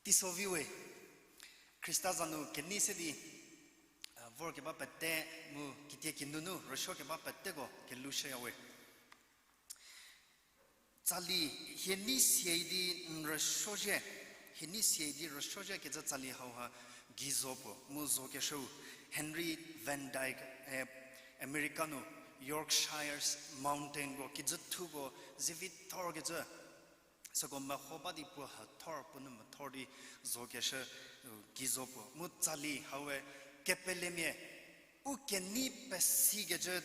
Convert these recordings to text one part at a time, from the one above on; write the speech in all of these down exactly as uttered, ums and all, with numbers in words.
Iso vi we, Khrista za nu kenei se di, a, vorkeba pete mu kitie kinunu rüsuokeba peteko kelushüya we. Tsali, hie nei sie di n rüsuozhie, hie nei sie di rüsuozhie kecü tsali hauha geizo puo mu zokeshüu Henry Van Dyke, e, America nu Yorkshire's Mountainko kijüthuko zivi thorkecü, süko meho ba di puo hethor, puo nou methor di zokeshü, u, geizo puo. Mu tsali haue kepelemia, u kenei pesikecü,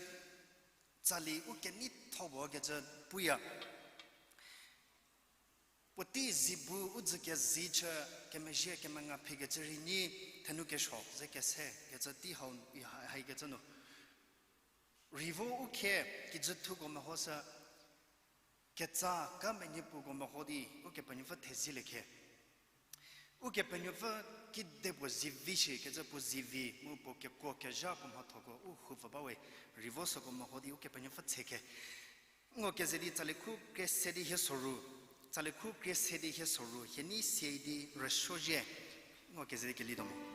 tsali u kenei tho puokecü puya. Puotei zie bu u dzü kezie chü, kemezhie kemenga phikecü rei nyi, thenu kesuo ze kese kecü tei hau, ha-, haikecü nu. Rei vo u khie kijüthuko mehoshü, ketsa ka menyi puoko meho di Ukepenuopfü thezielie khe. Ukepenuopfü kedipuo zivi shi kecü puo zivi mu puo kekuo kezha puo mhathoko u hupfü ba we, rei vo süko meho di Ukepenuopfü tse khe. Ngo keze di tsali khu krie se di hie soru, tsali khu krie se di hie soru, hie nei sie di rüsuozhie. Ngo keze di kelietuo mo.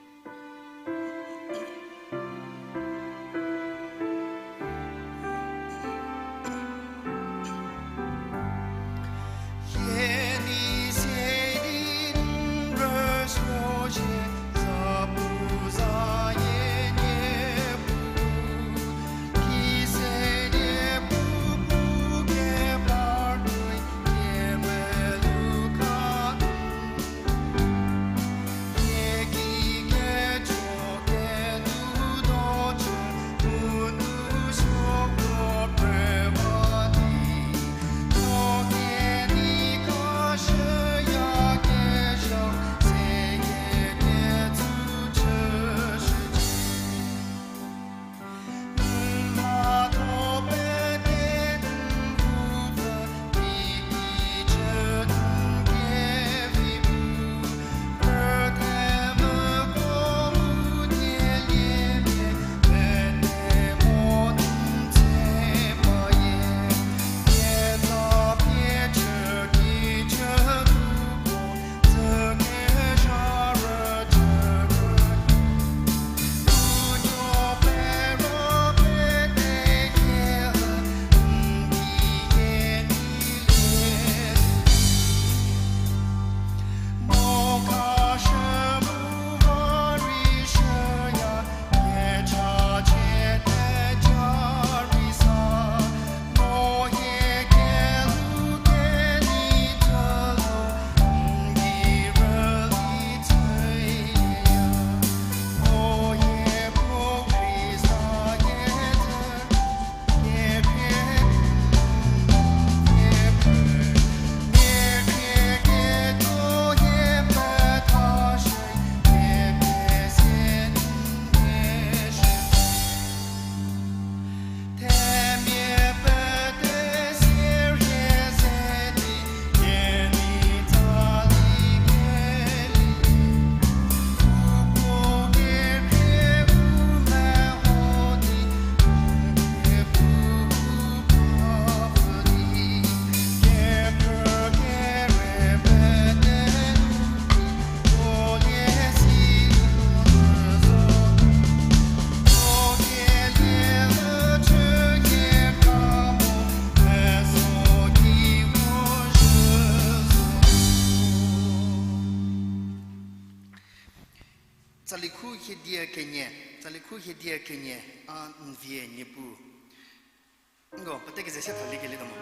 Tsali khu hie die kenie, tsali khu hie die kenie, a n vie Niepuu. Ngo, pete keze se thalie kelietuo mo.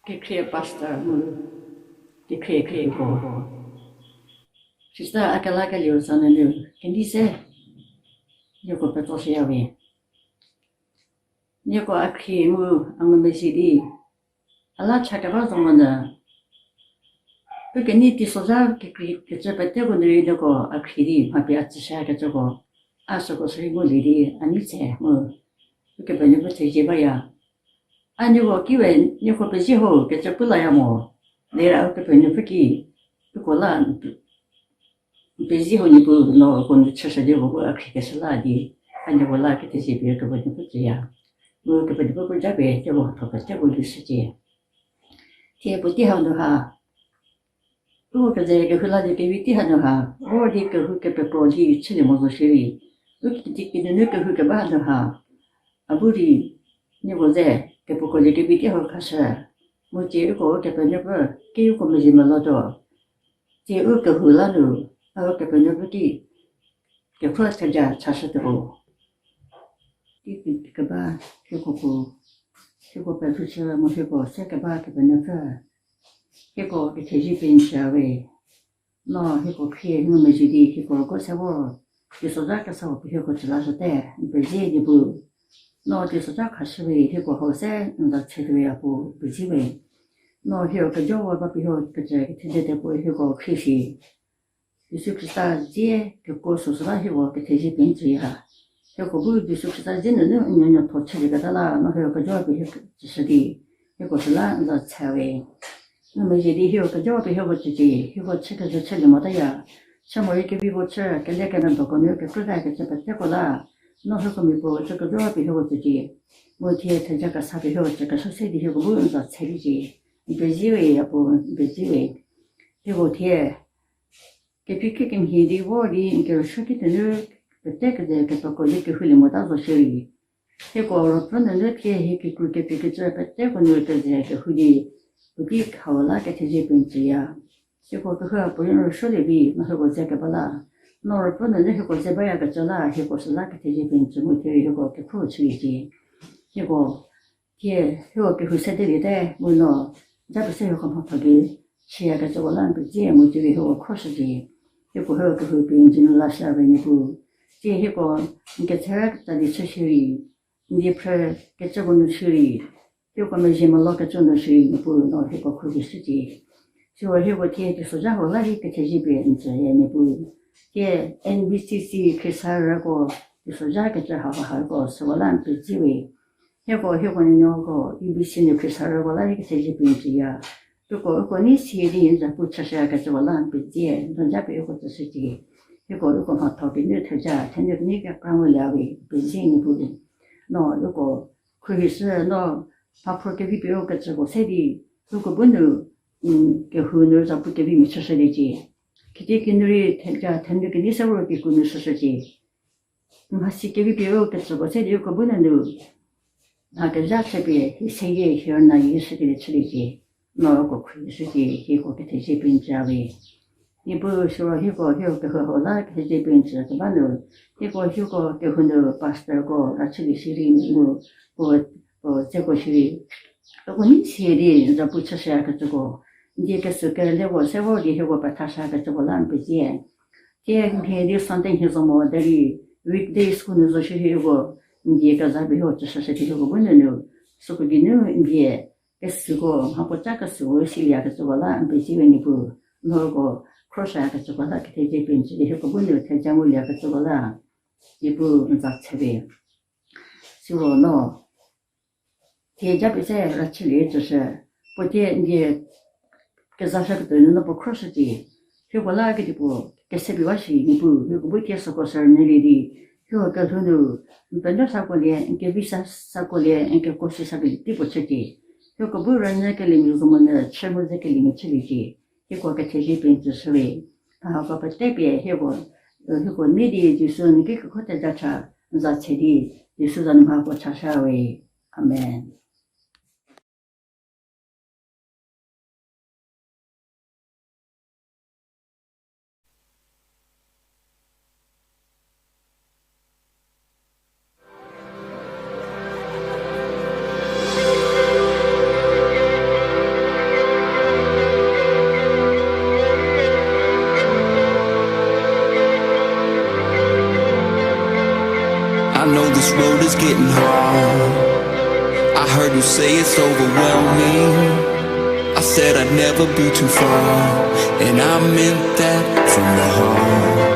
Kekhrie pastor mu, kekhrie khrieko, Khrista a kelakelieu za nunu kenei se nieko petso shüya we. Nieko a khrie mu a ngumezhie di a la cha keba zo monyü, u kenei teisozha kekreikecü peteko nu rei nieko a khrie di mha pie a tsüshükecüko, a süko sürei ngulie di a nei tse mu Ukepenuopfü thezie baya. A nieko ki we nieko pezie ho kecü pu laya mo. Lera Ukepenuopfü ki, uko la n pezie ho, Niepuu, no uko nu chüshü di uko bu a khriekeshü la di, a nieko la kethezie pie Ukepenuopfü tsüya. Mu Ukepenuopfü bu japie teko tho peteko lushücie. Thie puotei hau nu ha, uko keze kehou la di kevi tei hanu ha, vor di kehou kepekro di chülie mo zo shierei, u kitiekinu nu kehou keba hanu ha, a bu rei nieko ze kepekro di kevi tei hau khashü. Mu tsie uko Ukepenuopfü ki uko mezhie melotuo. Tsie u kehou la nu, a Ukepenuopfü ki kekhro theja chashütuo. Ki keba, hieko pu, hieko pethusü mu hieko se keba Kepenuopfü, hieko kethezie pie n tsüya we. No hieko khrie ngumezhie di hieko rüko se vor teisozha kesa pie hieko tsü lashüte, n pezie di bu. No teisozha khashü we hieko hau se n za tse tuoya puo pezie we. No hieko kejo ba pie hieko kecü kethede te puo hieko khrie shi. Jisu Khrista dzie kekuo süsü la hieko kethezie pie n tsüya. Hieko bu Jisu Khrista dzie nunu n nuonuo tho chülieketa la no hieko kejo pie hieko tsüshü di, hieko süla n za tse we. Ngumezhie di hieko kejo pie hieko tsücie, hieko chü kezhü chülie motaya. Chü morei keviko chü, kele kemedoko nu kekrüta kecü peteko la, no hieko mia puo chü kejo pie hieko tsücie. Mu thie theja kesa pie hieko tsükeshü se di hieko bu n za tse liecie. N pezie we, a puo, n pezie we. Hieko thie kepi kekemhie di vor di n kerüsuo kituonu pete keze kepekro di kehoulie mota zo shierei, hieko ruopfü nunu thie hie kikru kepikecü peteko nu keze kehou di, puotei hau la kethezie pie n tsüya. Hieko kehou a puo rei n rüsuolie vi no hieko ze keba la, no ruopfü nunu hieko ze bayakecü la hieko süla kethezie pie n tsü mu thie rei hieko kekhro chüliecie. Hieko thie hieko kehou sedeliete mu no japie se hieko mhatho gei chüyakecüko la n pezie mu tsie rei hieko khroshücie. Hieko hieko kehou pie n dzie nu lashüya we Niepuu. Tsie hieko n ketsera ketsa di chü shierei, n die phrü kecüko nu shierei, hieko mezhie melokecü nu shierei Niepuu no hieko khruohishücie. Siro hieko thie teisozha hau la rei kethezie pie n tsüya Niepuu. Thie N B C C khriesarüko teisozha kecü hau hako süko la n pezie we. Hieko hieko nuonuoko E B C nu khriesarüko la rei kethezie pie n tsüya. Uko uko nei sie di n za pu chüshüyakecüko la n pezie, n za pie uko tsüshücie. Hieko uko mhatho kinu theja thenu kenei kekra ngulie we, pezie Niepuu. No uko khruohishü no mhaphro kevi pie ukecüko se di, uko bu nu kehou nu za pu kevimia chüshüliecie. Kitiekinu rei theja thenu kenei se ro kikru nu shüshücie. Mhasi kevi pie ukecüko se di uko bu nunu mha kezha chüpie hi seyie hie rüna yie shükelie chüliecie. No uko khruohishücie, hieko kethezie pie n tsüya we. Niepuu siro hieko hieko kehou hau la kethezie pie n tsü keba nu, hieko hieko kehou nu pastorko rachülie shierei mu puo, puo dzeko shierei, uko nei sie di n za pu chüshüyakecüko, n die kesü keleko se vor di hieko pethashüyakecüko la n pezie. Thie mhie di Sunday nhie zo mo derei weekdays ko nu zo shierei uko n die kezapie hieko tsüshüshü di hieko bu nunu süko geinu n die kesüko mhapuo ca kesüko siliyakecüko la n pezie we Niepuu. No uko khroshüyakecüko la kethezie pie n tsü di hieko bu nu theja ngulieyakecüko la Niepuu n za tse we. Siro no thie japie se rachülie tsüshü, puo thie n die kezashüketuo nu no puo khroshücie. Hieko la kedipuo kese pie ba shi Niepuu, hieko bu thie süko sü rünyülie di, hieko kelhou nu n penuo sakolie, n kevi sa sakolie, n kekuo si sakelie tei puo chücie. Hieko bu rünyükeliemia zo monyü chü mu zekeliemia chüliecie. Hieko kethezie pie n tsüshü we. Hako pete pie hieko, hieko nei di Jisu n ki kekho theja cha n za tse di, Jisu za nu mhako chashü we. Amen. It's getting hard. I heard you say it's overwhelming. I said I'd never be too far, and I meant that from the heart.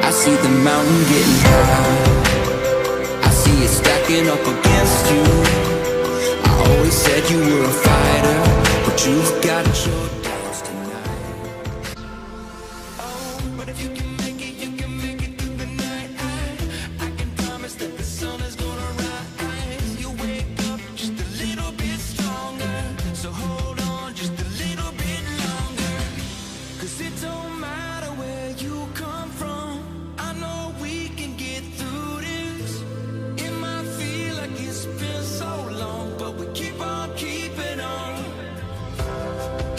I see the mountain getting high. I see it stacking up against you. I always said you were a fighter, but you've got your doubts tonight. Oh, but if you can make it, you can make it through the night. I, I can promise that the sun is gonna rise. You'll wake up just a little bit stronger. So hold on just a little bit longer. 'Cause it don't matter where you come from, I know we can get through this. It might feel like it's been so long, but we keep on keeping on.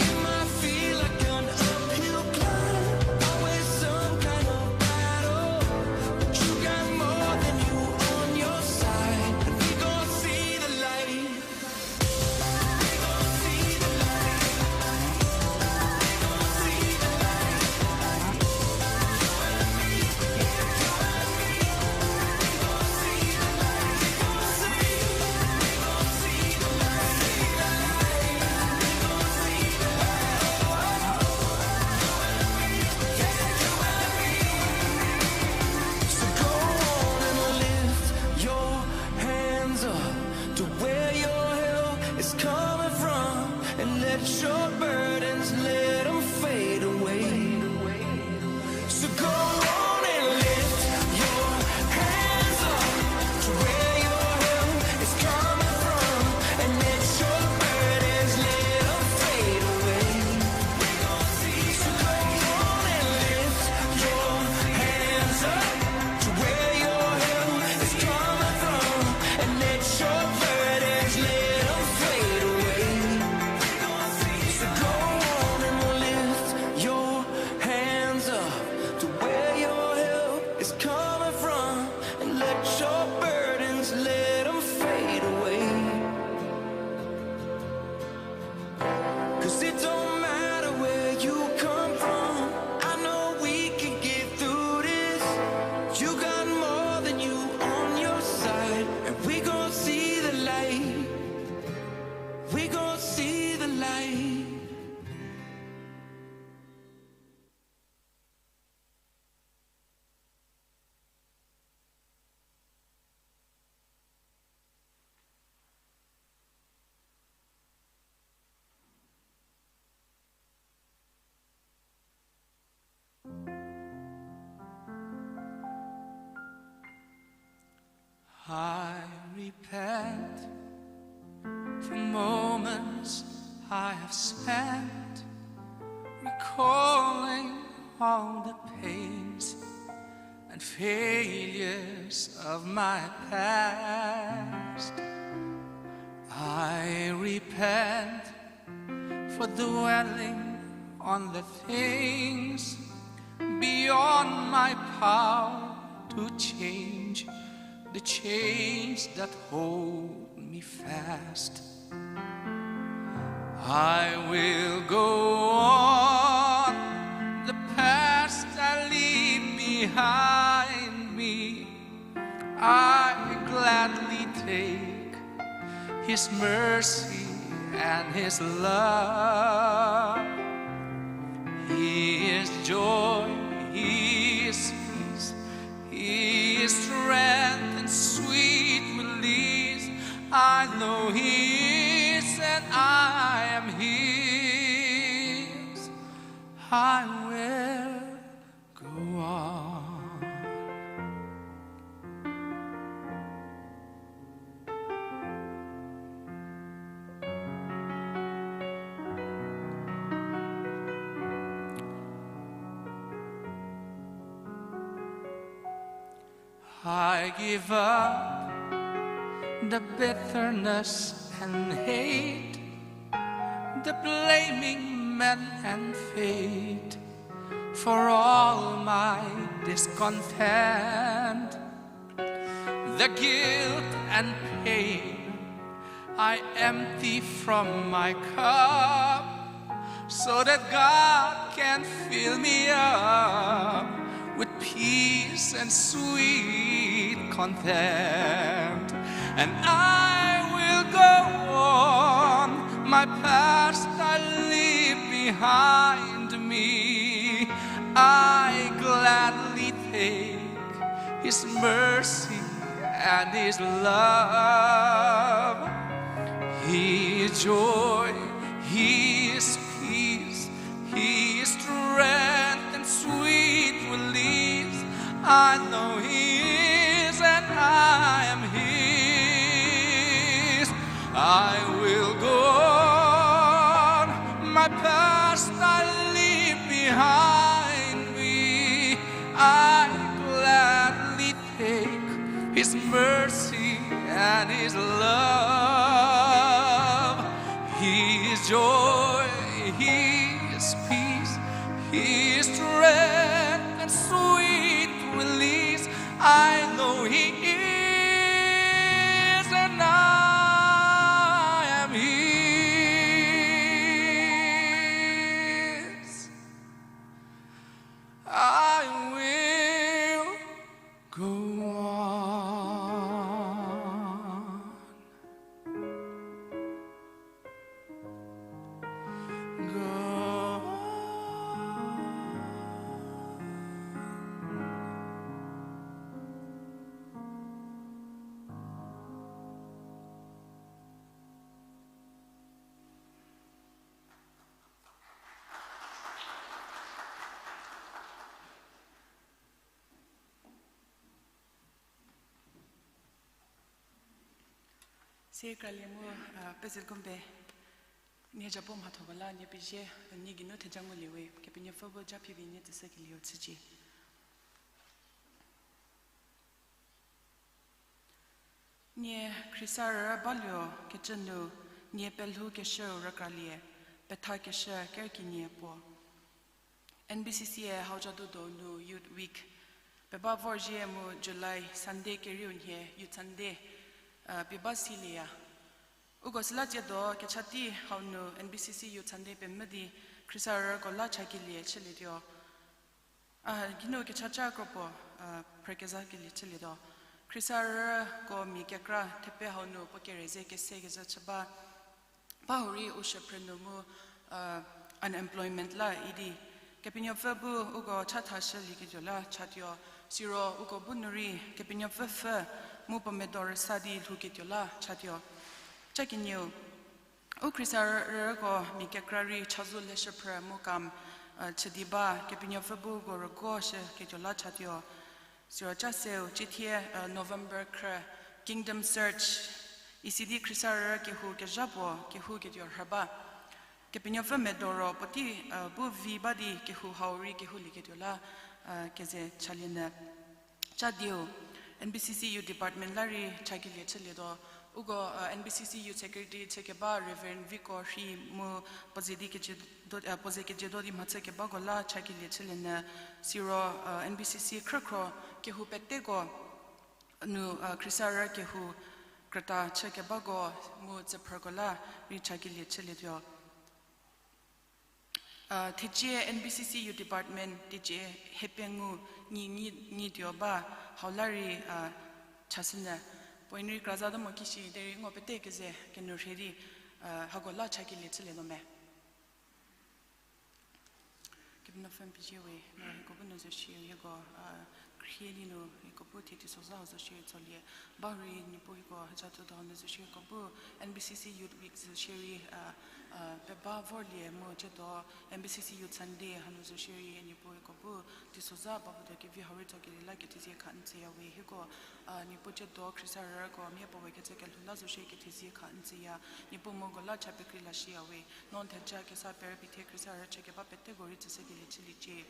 It might feel like an uphill climb, always some kind of battle, but you got more than you on your side, and we gon' see the light. So go on and lift your hands up to where your help is coming from, and let your burdens, let 'em fade away. So go on and lift your hands up to where your help is coming from, and let your burdens, let 'em fade away. So go on and lift your hands up to where your help is coming from, and let your burdens, let 'em fade away. So go on and lift your hands up to where your help is coming from, and let your burdens, let 'em fade away. 'Cause it don't matter where you come from, I know we can get through this. You got more than you on your side, and we gon' see the light. We gon' see the light. I repent for moments I have spent recalling all the pains and failures of my past. I repent for dwelling on the things beyond my power to change, the chains that hold me fast. I will go on, the past I leave behind me. I gladly take His mercy and His love. He is joy, He is peace, He is strength and sweet release. I know He is and I am His. I will go on. I give up the bitterness and hate, the blaming men and fate for all my discontent. The guilt and pain I empty from my cup, so that God can fill me up with peace peace and sweet content. And I will go on, my past I leave behind me. I gladly take his mercy and his love, his joy, his peace, his strength and sweet release. I know he is and I am his. I will go on, my past I leave behind me. I gladly take his mercy and his love, his joy, his peace, his strength and sweet release. I know he is and I am his. I will go on. Go on. Sirei kralie mu, a, pezekombe, nie japu mhathoko la nie pezie, nie geinu theja nguliewe, Kepenuopfü bu ja phi vi nie tsüshükelieu chücie. Nie Khrista rü baluo kecü nu, nie pelhoukeshüu rükralie, pethakeshü kerkinie puo. N B C C-e hau jadu donu Youth Week peba vorzhie mu July Sunday kerieu nhie Youth Sunday, a, pie ba silieya. Uko süla tsiedo kecha tei hau nu N B C C Youth Sunday pemvü di Khrista rüko la chakelie chülietuo. A, geinu kechaca kropuo, a, phrükezakelie chülietuo. Khrista rüko mia kekra thepe hau nu puo kere ze kesekecü chü ba. Ba hurei u shüphrü nu mu, a, unemployment la idi Kepenuopfü bu uko chathashülieketuo la chatuo. Siro uko bu nu rei Kepenuopfü pfü mu puo medo rüsa di lhouketuo la chatuo. Ca kenieu, u Khrista rüko mia kekra rei chazou leshüphrü mu kam, a, chü di ba Kepenuopfü bu uko rüguoshüketuo la chatuo. Siro ca seu, ciethie, a, November khrü, Kingdom Search, isi di Khrista rü kehou kezha puo kehouketuo rhü ba. Kepenuopfü medo ro puotei, a, bu vi ba di kehou hau rei kehoulieketuo la, a, keze chalie nyü. Ca dieu, N B C C Youth Department la rei chakelie chülietuo. Uko, a, N B C C Youth Secretary chükeba Reverend Viko Rhei mu puo ze di keje do, a, puo ze kejiedo di mhachü kebako la chakelie chülie nyü. Siro, a, N B C C khrükhro kehou peteko nu, a, Khrista rü kehou krüta chükebako mu tsüphrüko la rei chakelie chülietuo. A, thecie N B C C Youth Department teicie hie pengou nyi, nyi, nyituo ba hau la rei, a, chashünyü. Puoe n rei kra za do mo kishi derei ngo pete keze kenu rhie di, a, hako la chakelie chülie no me. Kepenuopfü n pezie we, no hieko bu nu zo shierei hieko, a, khrie di nu hieko bu thie teisozha hau zo shierei tsolie. Ba rei Niepuu hieko hüja thuo do nu zo shierei hieko bu N B C C Youth Week zo shierei, a, a, peba vorlie mu ciedo N B C C Youth Sunday hanu zo shierei Niepuu hieko bu teisozha ba bu do kevi hau rei tsokelie la kethezie kha n tsüya we hieko, a, Niepuu ciedo Khrista rüko mia puo we kecü kelhou la zo shierei kethezie kha n tsüya. Niepuu mu uko la cha pekrei la shiya we. No n theja kesa perü pie thie Khrista rü chükeba peteko rei tsüshükelie chüliecie.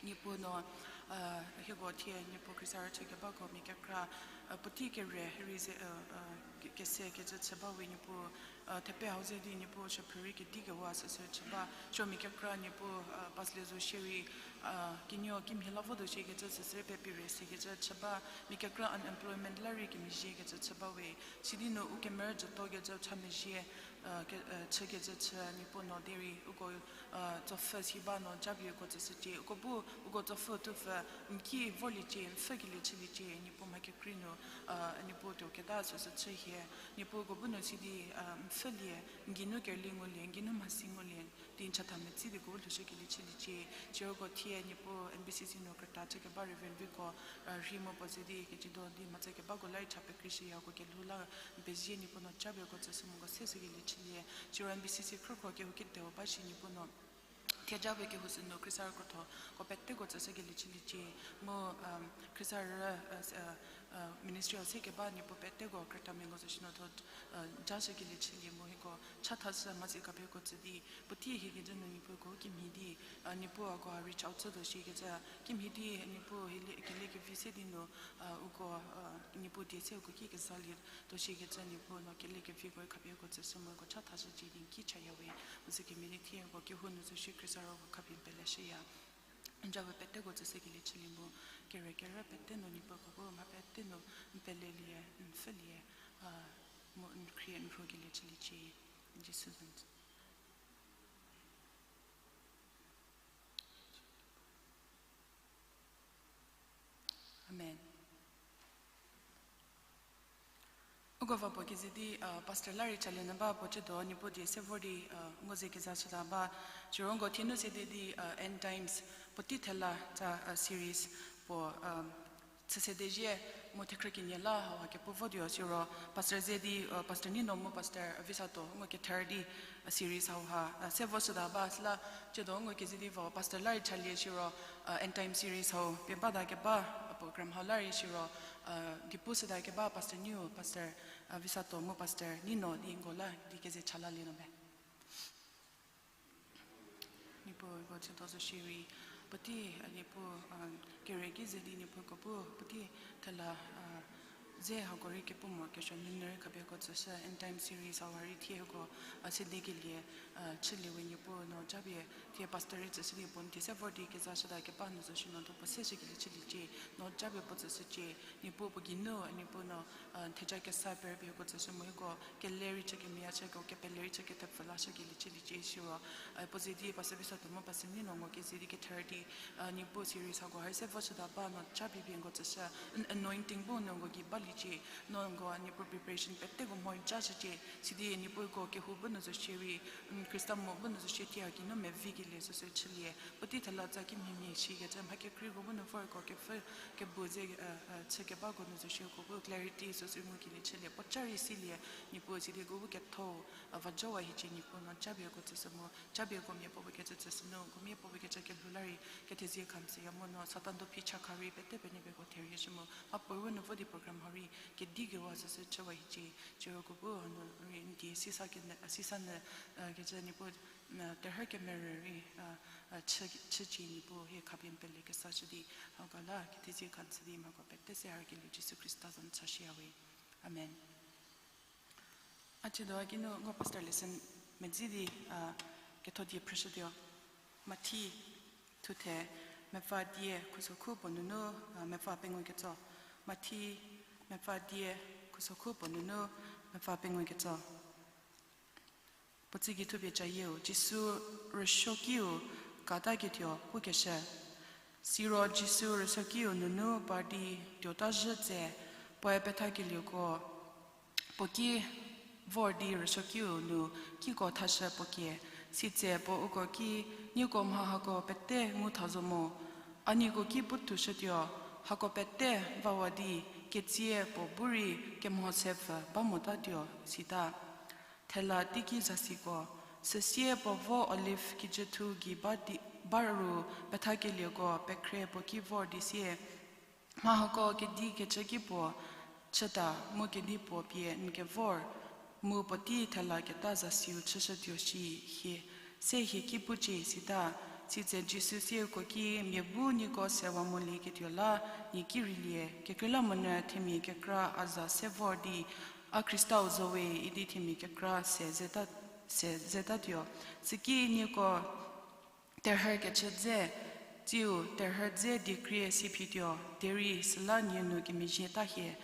Niepuu no, a, hieko thie Niepuu Khrista rü chükebako mia kekra, a, puotei kere rei ze, a, a, ke-, kese kecü chü ba we Niepuu, a, thepe hau ze di Niepuu shüphrü rei kedi kewa süsü chü ba, siro mia kekra Niepuu, a, pasle zo shierei, a, kinuo kimhie la vo do shie kecü süsü pepi rei se kecü chü ba, mia kekra unemployment la rei kemezhie kecü chü ba we, sidi nu u kemerü jütuo kecü cha mezhie, chükecü chü Niepuu no derei uko tsopfhü si ba no japie uko tsüshücie, uko bu uko tsopfhü tupfü n ki vorliecie, n pfhükelie chüliecie, Niepuu mha kekrei nu Niepuu tuo keta süsü chü hie, Niepuu uko bu nu sidi n pfhülie, n geinu kerüli ngulie, n geinu mhasi ngulie, di n chatha metsü di uko bu lhoushükelie chüliecie, siro uko thie Niepuu N B C C nu krüta chükeba Reverend Viko rhei mu puo ze di kecüdo di mhacü kebako la rei cha pekrei shüya uko kelhou la n pezie, Niepuu no japie uko tsüshü mu uko se shükelie chülie, siro N B C C khrükhro kehou kediu ba shi Niepuu no thie japie kehou sünu Khrista rü krotho ko peteko tsüshükelie chüliecie, mu Khrista rü ministry-u se keba Niepuu peteko krütamia uko zo shi no tho jashükelie chülie mu hieko chathashü mhasi khapie uko tsü di, puotei hiekecü nu Niepuu uko kimhie di, Niepuu uko reach out chütuo shikecü kimhie di, Niepuu kele kevi se di nu uko Niepuu die se uko ki kezalie tuo shikecü Niepuu no kele keviko rei khapie uko tsüshü mu uko chathashücie di n ki chaya we, mu sükemhie di thie uko kehou nu zo shi Khrista rü uko khapie n peleshüya. N japie peteko tsüshükelie chülie mu, kere kere pete nu Niepuu uko bu mha pete nu n pelelie, n pfhülie, mu n khrie n rhukelie chüliecie, Jisu za nu. Amen. Uko va puo keze di pastor la rei chalie nyü ba puo cüdo Niepuu die se vor di uko ze kezashüta ba, siro uko thie nu sede di End Times puotei thela tsa series puo chü sede zhie, mu thekhrü kenie la hauha kepu votuo siro pastor ze di pastor Nino mu pastor Visato uko kether di series hauha se voshüta ba, süla cüdo uko keze di va pastor la rei chalie siro End Time series hau pie bata keba program hau la rei siro di pushüta keba pastor Niu, pastor Visato mu pastor Nino di uko la di keze cha lalie no me. Niepuu uko cüdo zo shierei, puotei Niepuu kere ki ze di Niepuu uko bu puotei thela dze hako rei kepu mo kesuo nunu rei khapie uko tsüshü End Time series hauha rei thie uko sede kelie chülie we Niepuu no japie thie pastor rei tsüshü di puo n die se vor di kezashüta keba nu zo shi no tho puo se shükelie chüliecie, no japie puo tsüshücie, Niepuu puo geinu Niepuu no theja kesa perpie uko tsüshü mu hieko kele rei chü kemeyie chüko kepele rei chü kethepfü lashükelie chüliecie siro puo ze di pastor Visato mu pastor Nino uko keze di kether di Niepuu series hako ha rei se voshüta ba no japie pie uko tsüshü, anointing bu no uko gei baliecie, no uko Niepuu preparation peteko mho jashücie, sidi Niepuu uko kehou bu nu zo shierei Khrista mo bu nu zo shie thie haki nu mevikelie süsü chülie, puotei thela tsa kimhiemhie shikecü mha kekreiko bu nu vorko kepfü kebu ze chü kebako nu zo shie uko bu clarity süsü ngukelie chülie, puo ca rei silie, Niepuu sidi uko bu ketho va jowa hiecie Niepuu no japie uko tsüshü mu, japie uko mia puo bu kecü tsüshü nu uko mia puo bu kecü kelhou la rei kethezie khamsüya mu no Satan do phi chakha rei pete penuopie uko therie shü mu, mha puo rei nu vo di program hau rei kedi kewa süsü chüwa hiecie, siro uko bu hanu rei n die sisa kene, sisa nyü kecü Niepuu terhü kemerü rei chü, chücie Niepuu hie khapie n pele kesa chü di, hako la kethezie khamsü di mhako pete se harkelie Jisu Khrista za nu chashüya we. Amen. A cüdo a kinu uko pastor lesson medzi di ketho die phrüshütuo. Mathi thuthe mepfü die khusokhu puo nunu mepfü pengou ketso. Mathi mepfü die khusokhu puo nunu mepfü pengou ketso. Puo tsügei thupie cayieu, Jisu rüsuokiu kataketuo pukeshü. Siro Jisu rüsuokiu nunu par di tuota zhü tse, puoe pethakelieko puo ki vor di rüsuokiu nu kiko thashü puo kie. Sitse puo uko ki, nieko mha hako pete ngu tha zo mo. A nieko ki puthushütuo, hako pete vawa di, ketsie puo bu rei kemho sepfü ba motatuo, sita. Thela teiki zasiko, süsie puo vo olive kijüthu gei ba di, ba ru pethakelieko pekhre puo ki vor di sie, mha hako kedi kechü ki puo chüta mu kedipuo pie n kevor, mu puotei thela keta zasiu chüshütuo shi hie, se hie ki pucie sita. Sitse Jisu sieko ki, mia bu nieko sewa molieketuo la nie ki rülie, kekreilamonyü themia kekra a za se vor di, a Khristau zo we idi themia kekra se zeta, se zetatuo. Süki nieko terhü kechü dze, tsiu terhü dze diekrie si phituo, derei süla nie nu kemezhie ta hie.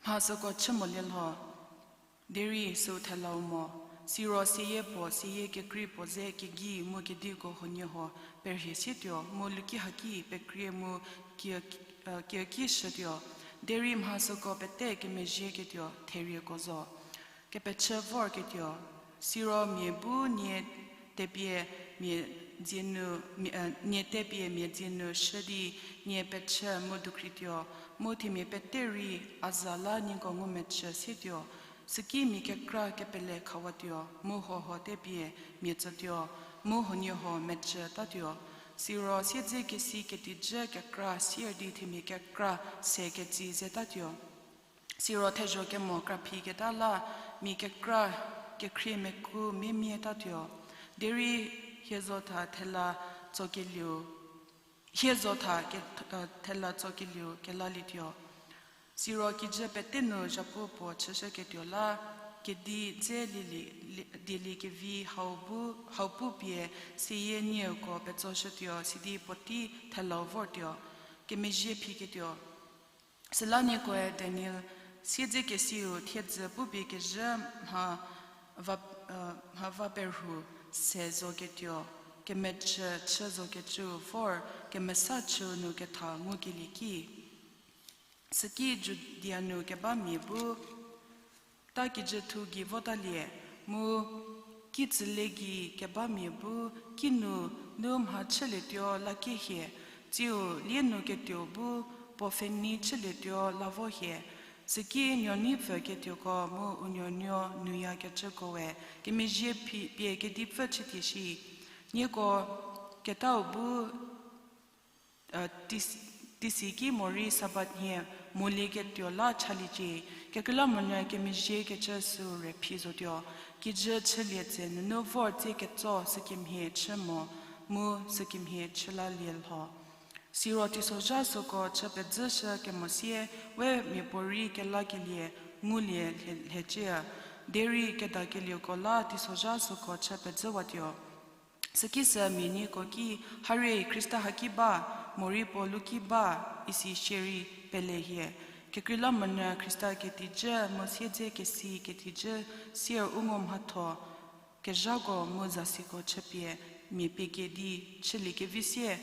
Mha süko chü molie lho, derei süu thelau mo. Siro seyie puo, seyie kekrei puo ze kegei mu kediko huoniehuo perhie sietuo, mu luki haki pekrie mu kie-, kieki shütuo. Derei mha süko pete kemezhieketuo therieko zo, kepechü vorketuo. Siro mia bu nie tepie mia dzie nu, mia, nie tepie mia dzie nu shü di nie pechü mu dukhrituo, mu themia pete rei a za la nieko ngumecü sietuo. Süki mia kekra kepele khawatuo, mu huohuo tepie mia tsütuo, mu huoniehuo mecü tatuo. Siro siedzekesi ketijü kekra sier di themia kekra se ketsi ze tatuo. Siro thezho kemo kraphiketa la mia kekra kekhrie meku miemie tatuo. Derei hie zotha thela tsokelieu, hie zotha ke-, thela tsokelieu kelalietuo. Siro kijü pete nu zhapu puo chüshüketuo la, kedi dze lielie, dieliekevi hau bu, hau pu pie seyie nieko petsoshütuo, sidi puotei thelau vortuo, kemezhie phiketuo. Süla niekoe Daniel, siedzekesiu thiedzü pupie kezhü mha va, mha va perhu se zoketuo, kemechü chü zokecü vor kemesa chüu nu ketha ngukelie ki. Süki Judia nu keba mia bu ta kijüthu gei votalie, mu kitsüle gei keba mia bu kinu nu mha chülietuo la kie hie, tsiu lie nu ketuo bu puo pfhenei chülietuo la vo hie. Süki nuoneipfü ketuoko mu u nuonuo nuyakecüko we kemezhie phi-, pie kedipfü chütie shi. Nieko ketau bu tisi ki morei Sabat nhie molieketuo la chaliecie, kekreilamonyü kemezhiekecü sü re phi zotuo. Kijü chülie tse nunu vor tsie ketso sükemhie chü mo, mu sükemhie chü lalie lho. Siro teisozha süko chü pedzüshü kemo sie, we miapuorei kelakelie ngulie lhe-, lhecie. Derei kedakelieko la teisozha süko chü pedzüwatuo. Süki sü mia nieko ki, Harie, Khrista haki ba, morei puo luki ba, isi shierei pele hie. Kekreilamonyü Khrista ketijü mu siedzekesi ketijü sier u ngo mhatho kezhako mu zasiko chüpie mia pie kedi chüliekevi sie,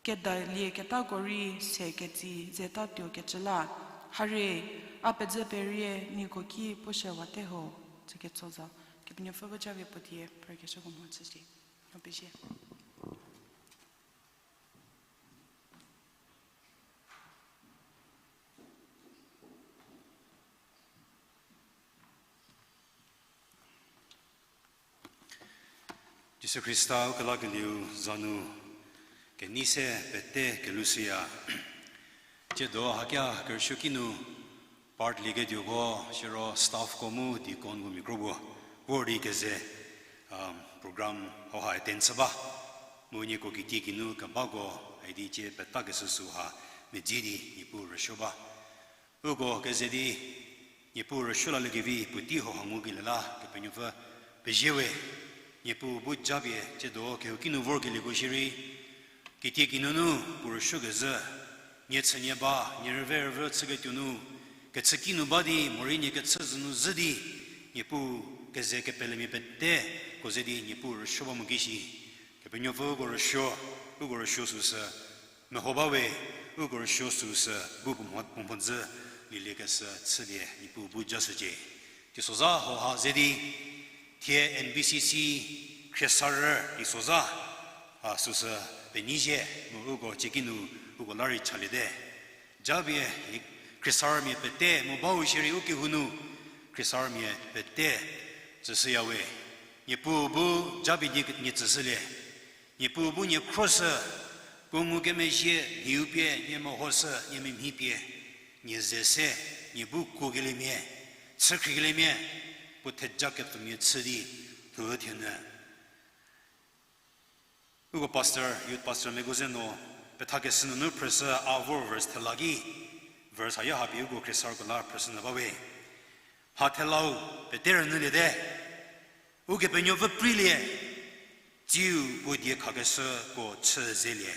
kedalieketako rei se ketsi ze tatuo kecü la. Harie, a pedzü perie nieko ki pushüwate ho, tsüketso zo. Kepenuopfü bu japie puo die prekeshüko mhodzü shi. Ho pezie. Jisu Khrista u kelakelieu za nu kenei se pete kelushüya. Tsiedo hakia kerüsuo kinu part lieketuoko, siro staffko mu deaconko mia kro bu vor di keze, um, program hauha attend chü ba. Mu nieko kitie kinu kebako idi cie petakeshü süha medzi di Niepuu rüsuo ba. Uko keze di Niepuu rüsuo laliekevi puotei hauha ngukelie la Kepenuopfü pezie we. Niepuu bu japie tsiedo kehouki nu vorkelieko shierei, kitie kinunu puo rüsuokezhü, nie chünie ba, nie rüve rüvü chüketuo nu, kechüki nu ba di morei nie kechü zhü nu zhü di, Niepuu keze kepelemia peteko ze di Niepuu rüsuo ba mo ki shi. Kepenuopfü uko rüsuo, uko rüsuo süsü meho ba we, uko rüsuo süsü bu puo mho-, puo mhodzü lieliekeshü chülie Niepuu bu jashücie. Teisozha hauha ze di, thie N B C C khriesarü teisozha, a, süsü penyizie mu uko ciekinu uko la rei chaliete. Japie khriesarümia pete mu bau shierei u kehou nu khriesarümia pete tsüshüya we. Niepuu bu japie nie, nie tsüshülie. Niepuu bu nie khroshü, puo ngukemezhie nhiu pie, nie mehoshü, nie memhi pie, nie ze se, nie bu kuokeliemia, chükhriekeliemia, puo thejapfümia chü di, lhou thienyü. Uko pastor, youth pastor meko ze no, pethakeshü nunu phrüshü a vor verse thela ki, verse haya hapie uko khriesarüko la phrüshü nyü ba we. Mha thelau pete rünyüliete, Ukepenuopfü preilie, tsiu puo die khakeshüko chü zelie.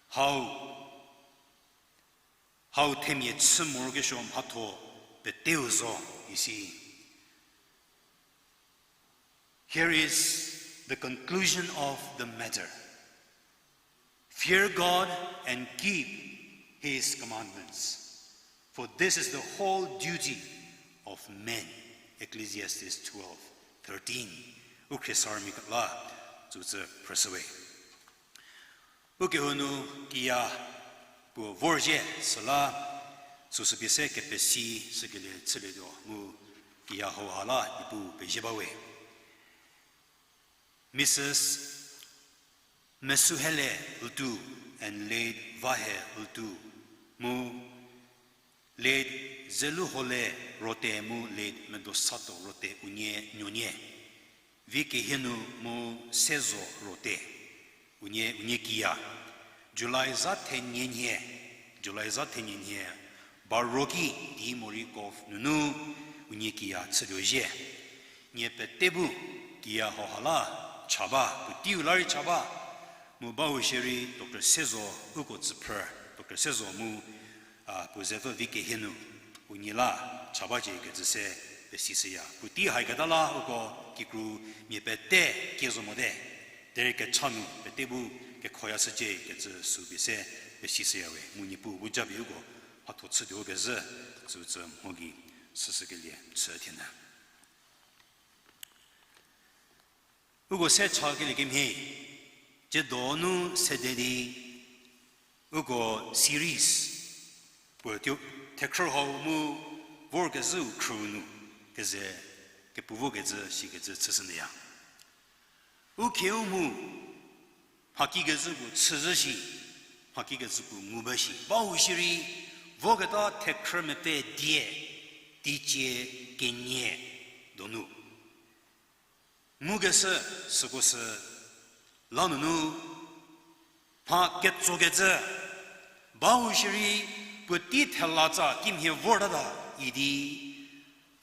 Hau, hau themia chü morokesuo mhatho peteu zo, isi. Here is the conclusion of the matter. Fear God and keep his commandments, for this is the whole duty of men. Ecclesiastes twelve thirteen. U khriesarümi kela, tsütsü phrüshüwe. Ukehou nu kiya puo vorzhie süla, süsü pie se kepesi shükelie chülietuo mu kiya hauha la Niepuu pezie bawe. Mrs. Mesuhele Ltu and late Vahe Ltu, mu late Zeluhole Rote mu late Medosato Rote unie nuonie. Vikehie nu mu Sezo Rote, unie, unie kiya. July za thenie nhie, July za thenie nhie, Baroki di morei Cove nunu unie kiya chütuo zhie. Nie pete bu kiya hauha la cha ba, puoteiu la rei cha ba, mu bahou shierei Doctor Sezo uko tsüphrü, Doctor Sezo mu, a, puo zepfü Vikehie nu, unie la cha bacie kecü se pesishüya. Puotei haiketa la uko kikru mia pete kie zo mote, derei kecha nu pete bu kekhoya shücie kecü sü pie se pesishüya we. Mu Niepuu bu japie uko mhatho chütuo kezhü, sütsü mho gei süsükelie chü thienyü. Uko se chakelie kemhie, tsiedo nu sede di, uko series, puo tuo thekhrü hau mu vorkezhüu khrüu nu, keze kepu vokecü shikecü chüshünyüya. U khieu mu, mhakikezhü puo chüzhü shi, mhakikezhü puo ngu ba shi. Bahou shierei, voketa thekhrü mepfü die, teicie kenie donu ngukeshü, süko sü la nunu, mha ketsokecü, bahou shierei, puotei thela tsa kimhie vortata idi,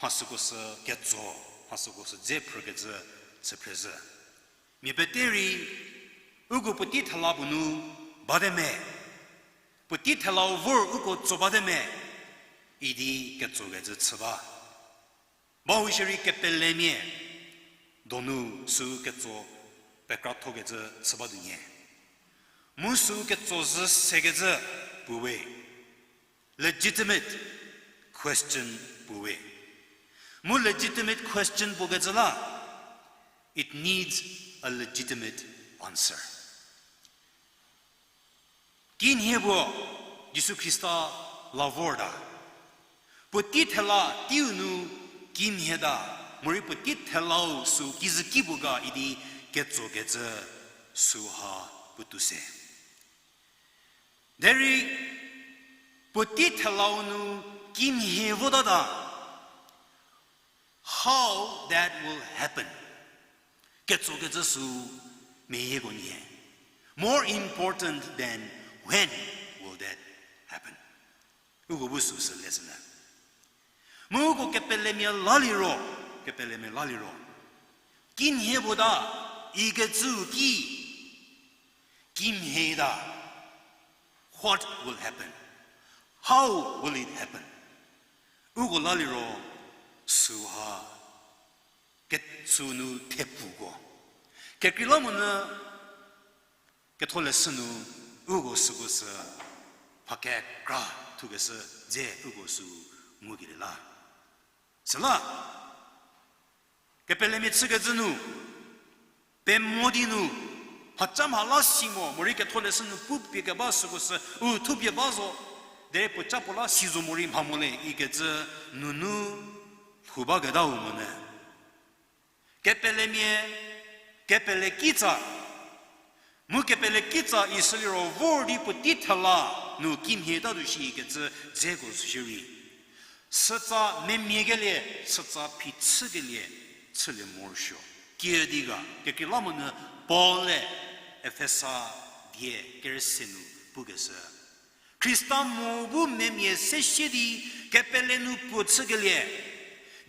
mha süko sü ketso, mha süko sü dze phrükecü chüphrezhü. Mia pete rei, uko puotei thela puo nu bate me, puotei thelau vor uko tso bate me, idi ketsokecü chü ba. Bahou shierei kepelemia donu sü ketso pekrathokecü chü batuo nyie. Mu sü ketso zhü sekecü puo we, legitimate question puo we. Mu legitimate question puo kecü la, it needs a legitimate answer. Kimhie puo Jisu Khrista la vorta. Puotei thela teiu nu kimhie ta, morei puotei thelau sü kizüki puo ga idi ketsokecü süha puotou se. Derei puotei thelau nu kimhie votata, how that will happen. Ketsokecü sü meyieko nyie. More important than when will that happen. Uko bu sü sü lesson. Mu uko kepelemia la liro, kepelemia la liro, kimhie puo ta, ikecüu ki, kimhie ta, what will happen? How will it happen? Uko la liro, süha, ketsü nu thepuko. Kekreilamonyü, ketholeshü nu, uko süko sü, mha kekra thukeshü dze uko sü ngukelie la. Süla, kepelemia chükecü nu, pemo di nu, mhaca mha la si mo, morei ketholeshü nu pu pie keba süko sü, u thupie ba zo, derei puoca puo la si zo morei mha mo le, ikecü nunu lhou baketau monyü. Kepelemia, kepele kitsa, mu kepele kitsa ishüliro vor di puotei thela nu kimhie tatuo shi ikecü dzeko shierei, sütsa memia kelie, sütsa phichükelie chülie morosuo. Kiüdi ga, kekreilamonyü Paul-e Efesa die kerüse nu pukeshü, Khrista mo bu memia se sie di kepele nu puo chükelie,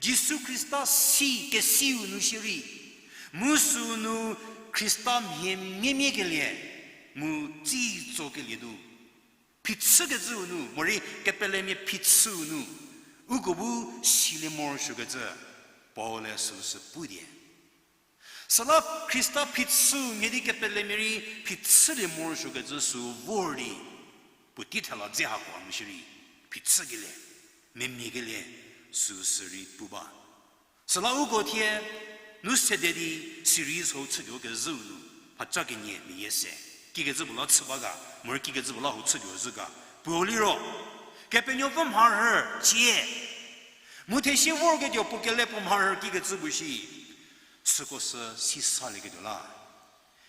Jisu Khrista si kesiu nu shierei, mu süu nu Khrista mhie miemiekelie, mu tsitsokelie nu, phichükecüu nu, morei kepelemia phichüu nu, uko bu silie morosuokecü, Paul-e süu sü pu die. Süla Khrista phichü mhie di kepelemia rei phichülie morosuokecü sü vor di, puotei thela dze hako a nu shierei, phichükelie, memiekelie, süsü rei pu ba. Süla uko thie, nu sede di series hau chütuo kezhüu nu, mhaca kenie meyie se, kikecü puo la chü ba ga, morei kikecü puo la hau chütuo zhü ga, puo liro, Kepenuopfü mharhü cie. Mu thesie vorketuo puo kele puo mharhü kikecü puo shi. Süko sü sisalieketuo la.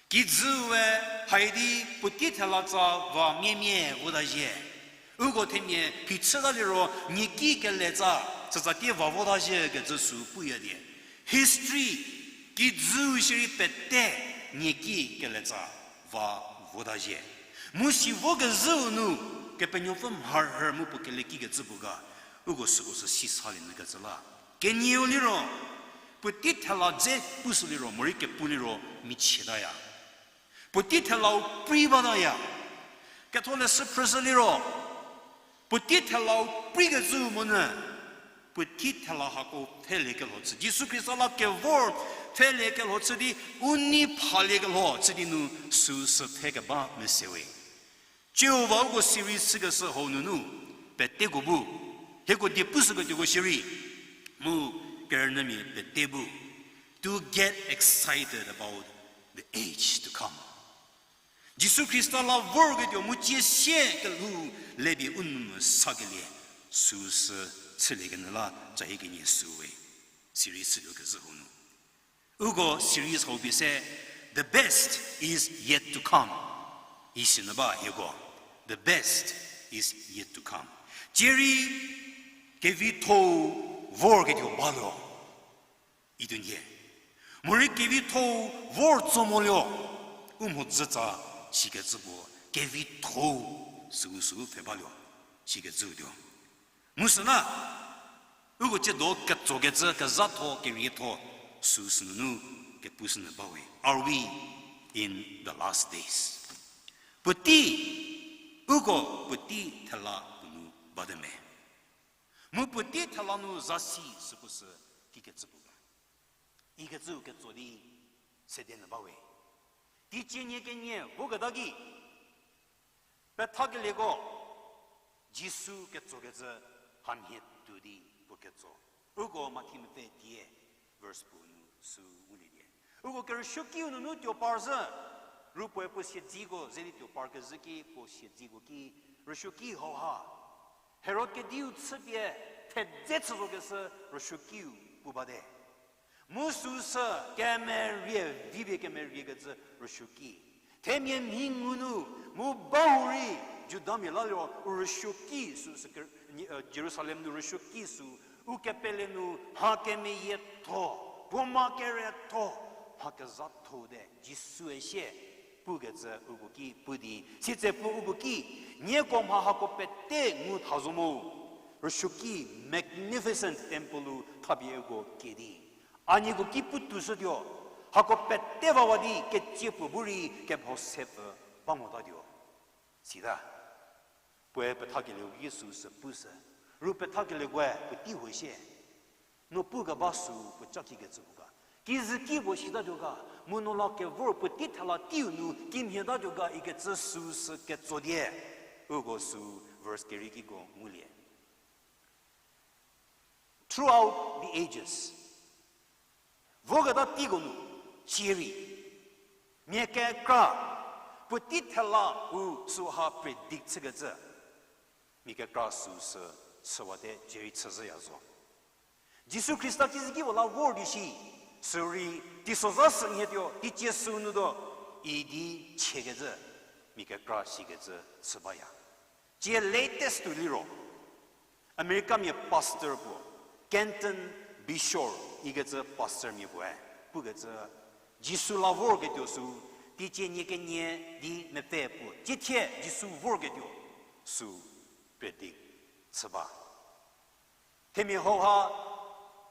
Kijüu we haidi puotei thela tsa va miemie vota zhie. Uko themia phichüta liro nieki kele tsa, sütsa tie va vota zhie kecü sü puya die. History, kijüu shierei pete nieki kele tsa va vota zhie. Mu si vo kezhüu nu, Kepenuopfü mharhü mu puo kele kikecü puo ga, uko süko sü sisalie nyü kecü la. Kenieu liro, puotei thela dze pushü liro, morei kepu liro, michietaya. Puotei thelau prei bataya. Ketholeshü phrüshü liro, puotei thelau preikecü monyü, puotei thela hako pfheliekelho chü, Jisu Khrista la kevor pfheliekelho chü di, u nei phaliekelho chü di nu süsü pfhe keba mese we. Tsiu va uko series chükeshü hau nunu, peteko bu, hieko die pushüketuoko shierei, mu kerünyümia pete bu, to get excited about the age to come. Jisu Khrista la vorketuo mu tsie sie kelhou lepie u nou nu sakelie, süsü chüliekenyü la, cahi kenie süwe. Series chütuo kezhü hau nu. Uko series hau pie se, The best is yet to come. Isinyü ba hieko. The best is yet to come. Tsie rei kevitho-u vorketuo baluo. Ituo nhie. Morei kevitho-u vor tso moluo. U mhodzütsa sikecü puo kevitho-u süu süu pfhe baluo. Sikecüu tuo. Mu süla, uko tsiedo ketsokecü kezhatho kerietho süu sünunu kepushünyü bawe. Are we in the last days? Puotei, uko puotei thela puo nu bate me? Mu puotei thela nu zasi süko sü kikecü puo ga? Ikecüu ketso di sede nyü bawe. Teicie nie kenie voketa ki, pethakelieko, Jisu ketsokecü hamhie tuo di puo ketso. Uko Mathi mepfü die, verse puo nu sü ngulie die. Uko kerüsuokiu nunu tuo par zhü. Ru puoe puo siedziko ze di tuo par kezhü ki puo siedziko ki, rüsuoki hauha Herod kediu chüpie thedze chü zokeshü rüsuokiu pu bate. Mu süu sü kemerie vipie kemeriekecü rüsuoki. Themia mhi ngu nu, mu bahurei Judamia la liro u rüsuoki süu sü ke-, ni, e, Jerusalem nu rüsuoki süu, u kepele nu mha kemeyietho, puo mha keretho, mha kezhatho-u te Jisue sie pukecü uko ki pu di, sitse puo uko ki, nieko mha hako pete ngu tha zo mo, rüsuoki magnificent temple-u thapie uko kie di, a nieko ki putuoshütuo, hako pete vawa di ketsie puo bu rei kemho sepfü ba motatuo. Sita. Puoe pethakelieu ki süu sü pushü. Ru pethakelieukoe puotei huo sie, no pukeba süu puo ca kikecü puo ga, kizüki puo sitatuo ga, mu no la kevor puotei thela teiu nu kimhietatuo ga ikecü süu sü ketso die. Uko süu verse keriekiko ngulie. Throughout the ages, voketa teiko nu, tsie rei, mia kekra, puotei thela-u süha predict chükecü, mia kekra süu sü chüwate, tsie rei chüzhüya zo. Jisu Khrista kizüki puo la vor di shi, sürei, teisozha sünhietuo, teicie süu nu tuo, idi chiekecü, mia kekra sikecü chü baya. Tsie latest-u liro, Americamia pastor puo, Kenton Bayshore ikecü pastormia puoe pukecü, Jisu la vorketuo süu, teicie nie kenie di mepfü puo, tiethie Jisu vorketuo süu predict chü ba. Themia hauha,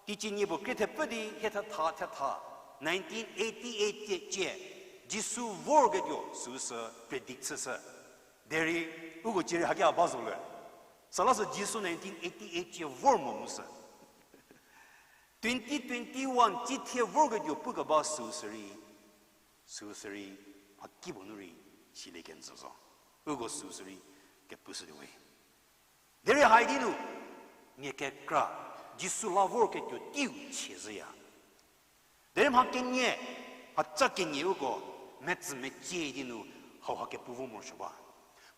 teicie nie puo krie thepfü di hie thetha thetha, nineteen eighty-eight tie cie, Jisu vorketuo süu sü predict chüshü. Derei, uko tsie rei haki a ba zo le. Süla sü Jisu nineteen eighty-eight tie vor mo mu sü. twenty twenty-one cithie vorketuo pukeba süu sürei, süu sürei, mhakipuo nu rei, silie kenjü zo. Uko süu sürei, kepushütuo we. Derei hai di nu, mia kekra, Jisu la vorketuo teiu chie zhüya. Derei mha kenie, mhaca kenie uko, metsü mecie di nu, hauha kepu vo morosuo ba.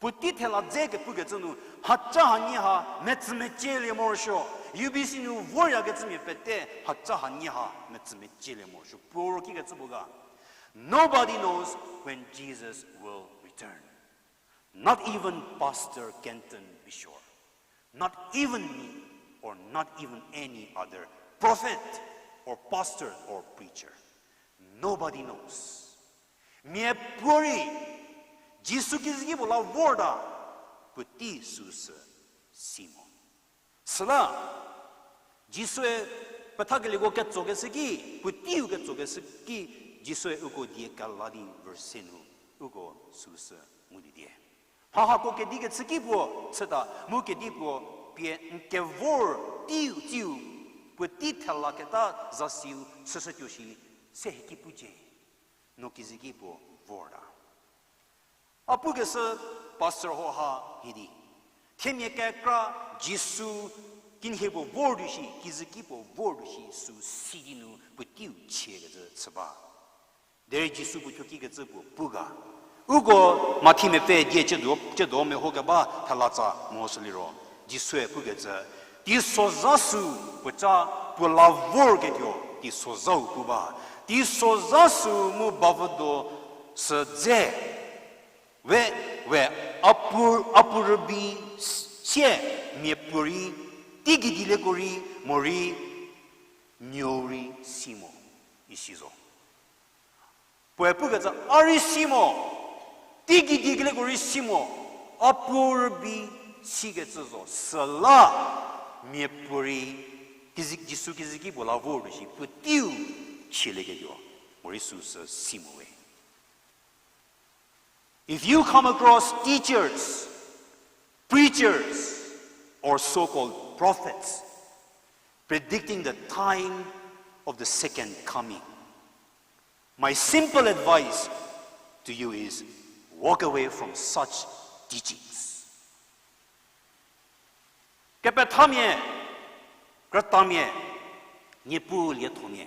Puotei thela dze kepukecü nu, mhaca hanie ha, metsü mecielie morosuo. U B C nu voryakecümia pete, mhaca hanie ha, metsü mecielie morosuo. Puo ro kikecü puo ga. Nobody knows when Jesus will return. Not even Pastor Kenton Bishop. Not even me, or not even any other prophet, or pastor, or preacher. Nobody knows. Miapuorei, Jisu kizüki puo la vorta, puotei süsü si mo. Süla, Jisue pethakelieko ketsokeshü ki, puoteiu ketsokeshü ki, Jisue uko die kela di verse nu, uko süsü ngulie die. Mha hako kedi kechü ki puo chüta, mu kedi puo pie n kevor teiu tsiu, puotei thela keta zasiu chüshütuo shi, se hie ki pucie, no kizüki puo vorta. A pukeshü pastor ho ha hidi. Themia kekra Jisu kinhie puo vortuo shi, kizüki puo vortuo shi süu si di nu puoteiu chiekecü chü ba. Derei Jisu puo thuo kikecü puo pu ga. Uko Mathi mepfü die ciedo, ciedo mehokeba thalatsa mo süliro. Jisue pukecü, teisozha süu puoca puo la vorketuo, teisozhau pu ba. Teisozha süu mu bavüdo sü dze. We, we, a puo, a puo rübei s-, sie miapuorei, teigei dielieko rei, morei, nuou rei si mo, isi zo. Puoe pukecü a rei si mo, teigei dielieko rei si mo, a puo rübei sikecü zo, süla miapuorei, kizi-, Jisu kizüki puo la vortuo shi puoteiu chielieketuo, morei süsü si mo we. If you come across teachers, preachers, or so-called prophets predicting the time of the second coming, my simple advice to you is walk away from such teachings. Kepethamia, krütamia, niepu liethomia,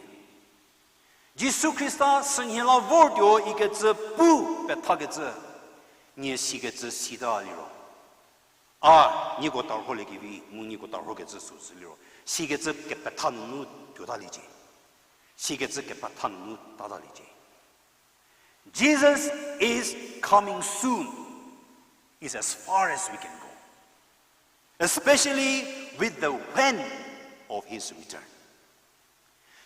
Jisu Khrista sünhie la vortuo ikecü pu pethakecü, nie sikecü sita liro, a, nieko tarholiekevi mu nieko tarhokecü süsü liro, sikecü kepetha nunu tuotaliecie. Sikecü kepetha nunu tataliecie. Jesus is coming soon is as far as we can go, especially with the when of his return.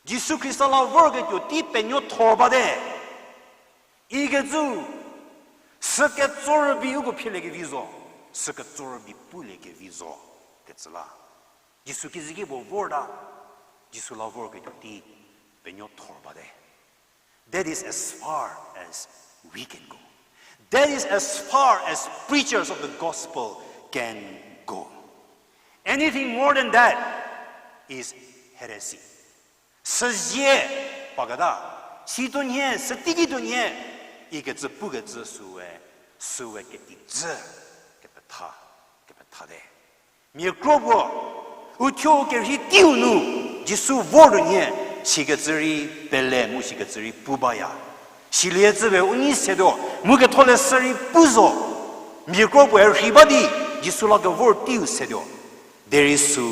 Jisu Khrista la vorketuo tei penuo thor bate ikecü, süketso rübei uko philiekevi zo, süketso rübei puliekevi zo kecü la. Jisu kizüki puo vorta, Jisu la vorketuo tei penuo thor bate. That is as far as we can go. That is as far as preachers of the gospel can go. Anything more than that is heresy. Süzie paketa, situonhie, süteiki tuonhie, ikecü pukecü süe, süe ketijü, kepetha, kepethate. Mia kro puo, uthuo kerhei teiu nu, Jisu vor tuonhie, sikecü rei pele mu sikecü rei pu baya. Siliecü we u nei setuo, mu ketholeshü rei pu zo. Mia kro puoe rhei ba di, Jisu la kevor teiu setuo. Derei sü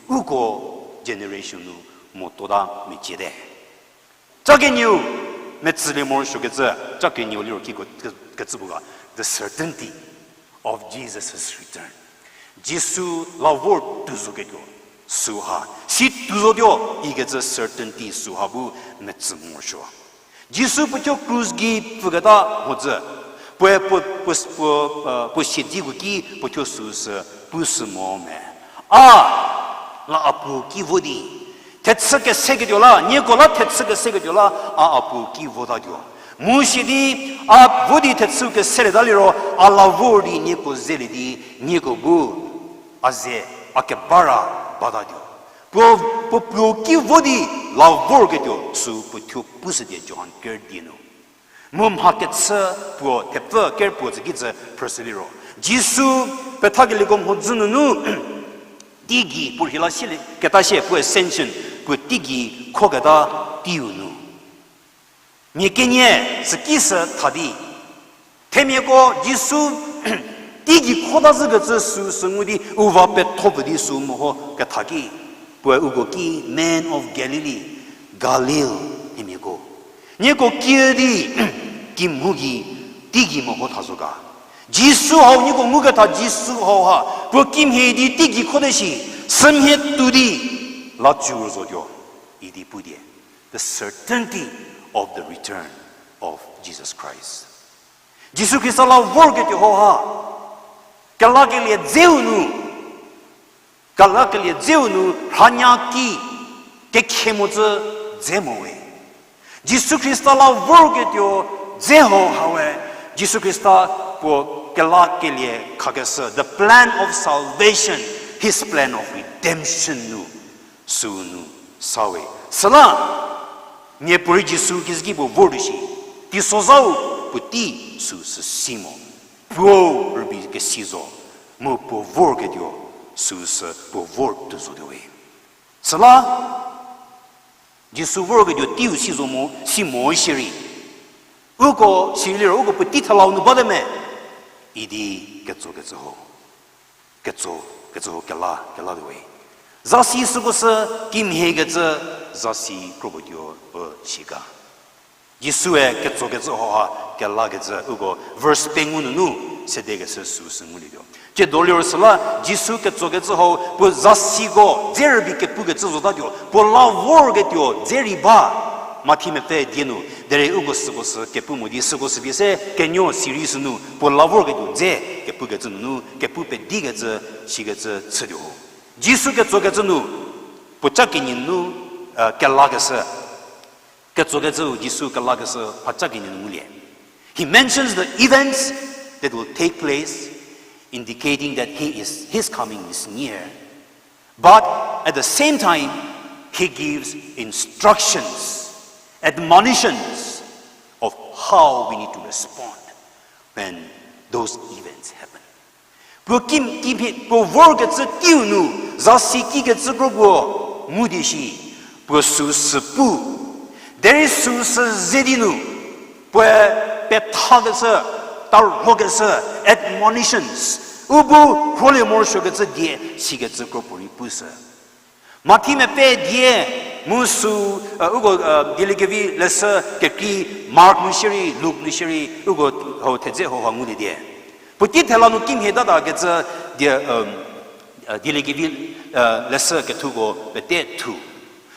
uko generation nu motota meciete. Ca kenieu, metsülie morosuokecü, ca kenieu liro kiko ke-, kecü puo ga, the certainty of Jesus' return. Jisu la vor tuo zoketuo, süha. Si tuo zotuo, ikecü certainty süha bu metsü morosuo. Jisu puothuo krus gei pfüketa mhodzü, puoe puo, puo, puo, puo siedzeko ki puothuo süsü, pushü mo me. A, la a puo ki vo di. Thechü keseketuo la, nieko la thechü keseketuo la, a a puo ki votatuo. Mu sidi, a vo di thechü keselieta liro, a la vor di nieko zelie di, nieko bu, a ze, a kebara batatuo. Puo, puo puo ki vo di la vorketuo sü puo thuo pushütie Johan ker die nu. Mu mha kechü puo thepfü ker puo tsü ki tsü phrüshü liro, Jisu pethakelieko mhodzü nunu teigei puo rheila sie, keta sie puo ascension, puo teigei khoketa teiu nu. Mia kenie süki sü tha di, themiako Jisu teigei khota zhükecü süu sü ngu di u va petho pfü di sü meho ketha ki, puoe uko ki, Man of Galilee, Galil, themiako, nieko kiüdi kimhu gei teigei meho tha zo ga? Jisu hau nieko nguketha Jisu hauha puo kimhie di teigei khote shi, sümhie tuo di la cü zotuo idi putie. The certainty of the return of Jesus Christ. Jisu Khrista la vorketuo hauha kelakelie dzeu nu, kelakelie dzeu nu rhanya ki kekhe mocü dze mo we. Jisu Khrista la vorketuo dze hauha we, Jisu Khrista puo kelakelie khakeshü, the plan of salvation, his plan of redemption nu süu nu sa we. Süla miapuorei Jisu kizüki puo vor tuo shi, teisozhau puotei süu sü si mo. Puo rübei kesi zo, mu puo vorketuo süu sü puo vor tuo zotuo we. Süla Jisu vorketuo teiu si zo mo, si mo shierei, uko sirei liro uko puotei thelau nu bate me idi ketsokecü ho, ketso, ketsü ho kela, kelatuo we. Zasi süko sü kimhiekecü zasi kropuotuo pu shi ga? Jisue ketsokecü hauha kelakecü uko verse pengou nunu sedekeshü süu sü ngulietuo. Tsiedo liro süla Jisu ketsokecü hau puo zasiko dze rübei kepukecü zotatuo, puo la vorketuo dze rei ba. Mathi mepfü die nu derei uko süko sü kepu mo di süko sü pie se kenuo sirei sünu puo la vorketuo dze kepukecü nunu kepu pedikecü, sikecü chütuo ho. Jisu ketsokecü nu puoca kenie nu, kelakeshü, ketsokecüu Jisu kelakeshü puoca kenie nu ngulie. He mentions the events that will take place, indicating that he is, his coming is near. But at the same time, he gives instructions, admonitions of how we need to respond when those events happen. Puo ki, kimhie, puo vorkecü teiu nu, zasi kikecü kro puo ngu di shi, puo süu sü pu. Derei süu sü ze di nu, puoe pethakeshü, tarhokeshü, admonitions, u bu rholie morosuokecü die sikecü kro puorei pushü. Mathi mepfü die, mu süu, uko, Dieliekevi leshü kekrei, Mark nu shierei, Luk nu shierei, uko hau thedze hauha ngulie die. Puotei thela nu kimhie tatakecü die, Dieliekevi leshü kethuko pete thu.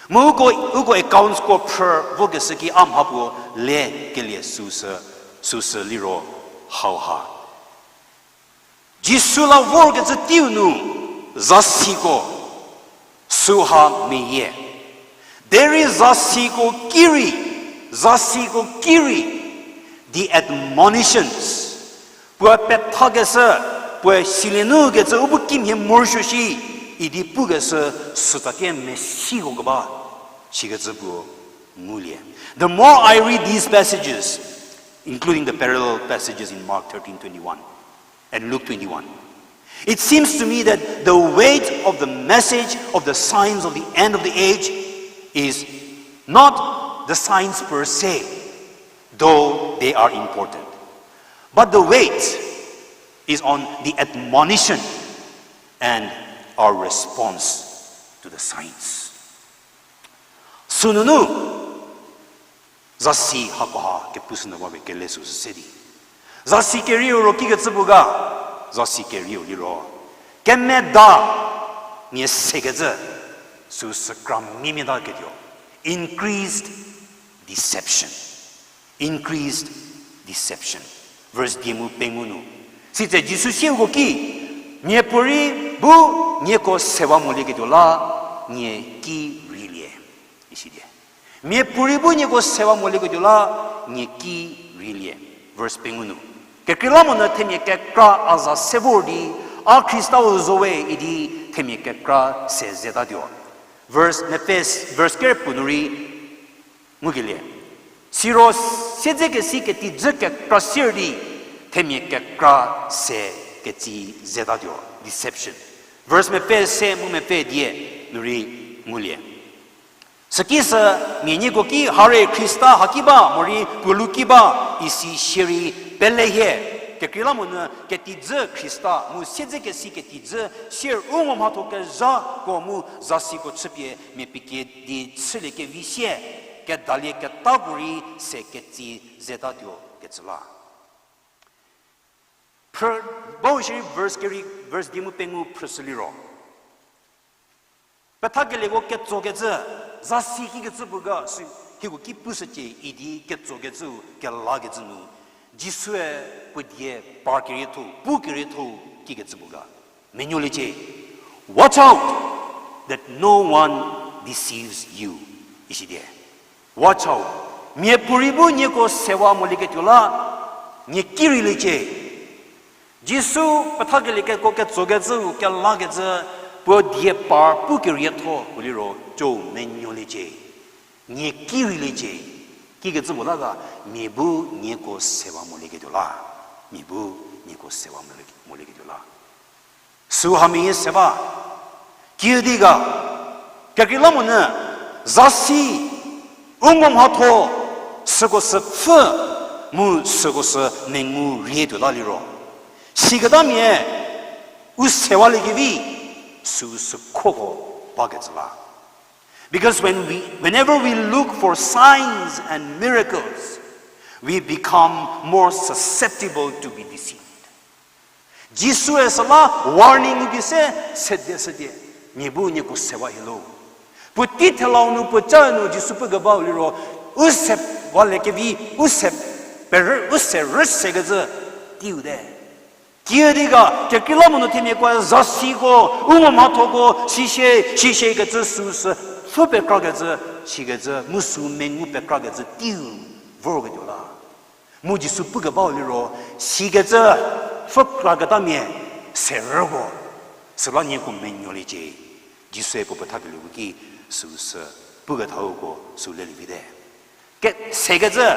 Mu uko, uko accounts ko phrü vokeshü ki a mha puo le kelie süu sü, süu sü liro hauha. Jisu la vorkecü teiu nu, zasiko, süha meyie. Derei zasiko ki rei, zasiko ki rei, the admonitions, puoe pethakeshü, puoe silie nu kecü u bu kimhie morosuo shi, idi pukeshü, sütsatie mesiko keba, sikecü puo ngulie. The more I read these passages, including the parallel passages in Mark thirteen twenty-one and Luke twenty-one, it seems to me that the weight of the message of the signs of the end of the age is not the signs per se, though they are important, but the weight is on the admonition and our response to the signs. Sünunu, zasi hakoha kepushü nyü ba pie kele süu sü se di. Zasi kerieu ro kikecü pu ga, zasi kerieu liro kemeda nie sekecü süu sü kra miemieta ketuo. Increased deception. Increased deception. Verse die mu pengou nu. Sitse Jisu sieuko ki, miapuorei bu nieko sewa molieketuo la nie ki reilie. Isi die. Miapuorei bu nieko sewa molieketuo la nie ki reilie. Verse pengou nu. Kekreilamonyü themia kekra a za se vor di, a Khristau zo we idi themia kekra se zetatuo. Verse, mepfü, verse ker puo nu rei ngukelie. Siro siedzekesi ketijü kekra sier di, themia kekra se ketsi zetatuo, deception. Verse mepfü se mu mepfü die nu rei ngulie. Süki sü, mia nieko ki hare Khrista haki ba, morei puo lu ki ba, isi shierei pele hie. Kekreilamonyü ketijü Khrista mu siedzekesi ketijü sier u ngo mhatho kezhako mu zasiko chüpie mia pie kie di chüliekevi sie, kedalie ketako rei se ketsi zetatuo kecü la. Phrü, bau shierei verse kerei, verse di mu pengou phrüshü liro, pethakelieko ketsokecü, zasi kikecü puo ga sü, hieko ki pushücie idi ketsokecü, kelakecü nu, Jisue puo die par kerietho, pu kerietho kikecü puo ga menuoliecie. Watch out that no one deceives you, isidie. Watch out. Miapuorei bu nieko sewa molieketuo la, nie ki reiliecie. Jisu pethakelieko ketsokecü, kelakecü, puo die par pu kerietho puo liro, co menuoliecie. Nie ki reiliecie. Kikecü puo la ga, mia bu nieko sewa molieketuo la. Mia bu nieko sewa molie-, molieketuo la. Süu hamia se ba. Kiüdi ga, kekreilamonyü, zasi, u ngo mhatho, süko sü pfü, mu süko sü mengu rietuo la liro, siketamia u sewaliekevi, süu sü khoko bakecü la. Because when we, whenever we look for signs and miracles, we become more susceptible to be deceived. Jisue süla warning pie se, sede sede, mia bu nieko sewa hielo. Puotei thelau nu puo ca nu Jisu pukebau liro, u sewaliekevi, u se perü, u se rüsekecü teiu te. Kiüdi ga, kekreilamonyü themiakoe zasiko, u ngo mhathoko, sishie, sishiekecü süu sü pfü pekrakecü, sikecü, mu süu mengu pekrakecü teiu vorketuo la. Mu Jisu pukebau liro, sikecü, pfü kraketamia, serüko, süla nieko menuoliecie. Jisue puo pethakelieu ki, süu sü, pukethauko, süu lelievi te. Ke, sekecü,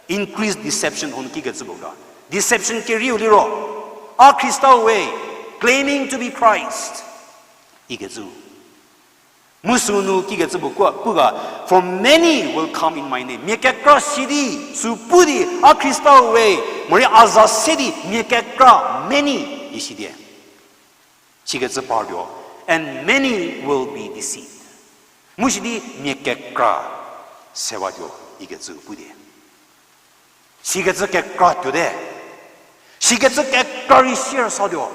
increased deception hon kikecü puo ga. Deception kerieu liro, a Khristau we, claiming to be Christ. Ikecü. Mu sünu kikecü puo kua, pu ga, for many will come in my name. Mia kekra si di, sü pu di, a Khristau we, morei a za se di, mia kekra, many, isidie. Sikecü partuo, and many will be deceived. Mu sidi mia kekra sewatuo ikecü pu di. Sikecü kekra tuote. Sikecü kekra rei sier satuo.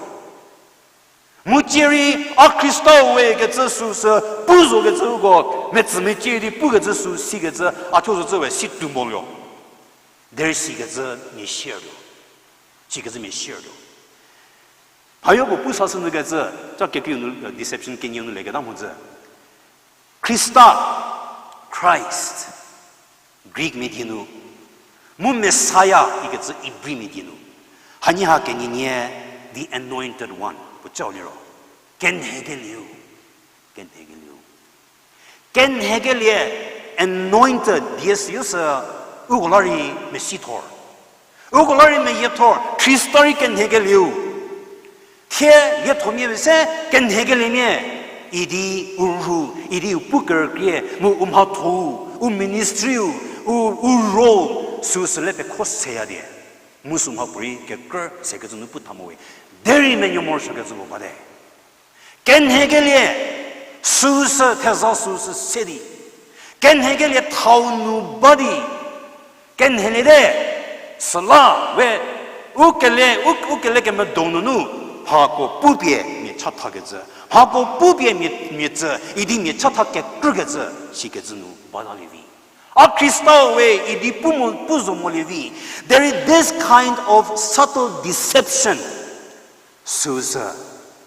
Mu tsie rei a Khristau we kecü süu sü pu zokecü uko, metsü mecie di pukecü süu sikecü, a thuo zocü we si tuo moluo. Derei sikecü mia siertuo. Sikecü mia siertuo. Hayo puo pu sashü nyükecü, ca kekreiu nu, deception kenieu nu leketa mhodzü. Khrista, Christ, Greek mia die nu, mu Messiah ikecü Ibri mia die nu. Hanie ha kenienie, the anointed one puo cau liro, kenhekelieu, kenhekelieu. Kenhekelie, anointed, die süu sü, uko la rei mesithor. Uko la rei meyiethor, Khrista rei kenhekelieu. Thie yiethomia se kenhekeliemia, idi u rhu, idi u pu kerükrie, mu u mhatho-u, u ministry-u, u, u role, süu sü le pekho seya die. Mu sü mhapuorei kekrü sekecü nu pu tha mo we. Derei menuo morosuokecü puo bate. Kenhekelie, süu sü theza süu sü se di. Kenhekelie thau nu ba di. Kenheliete, süla we, u kele, u, u kele kemedonu nunu, mhako pupie mia chathakecü. Mhako pupie mia, mia tsü, idi mia chatha kekrükecü, sikecü nu batalie vi. A Khristau we idi pu mo, pu zo molie vi. There is this kind of subtle deception. Süu sü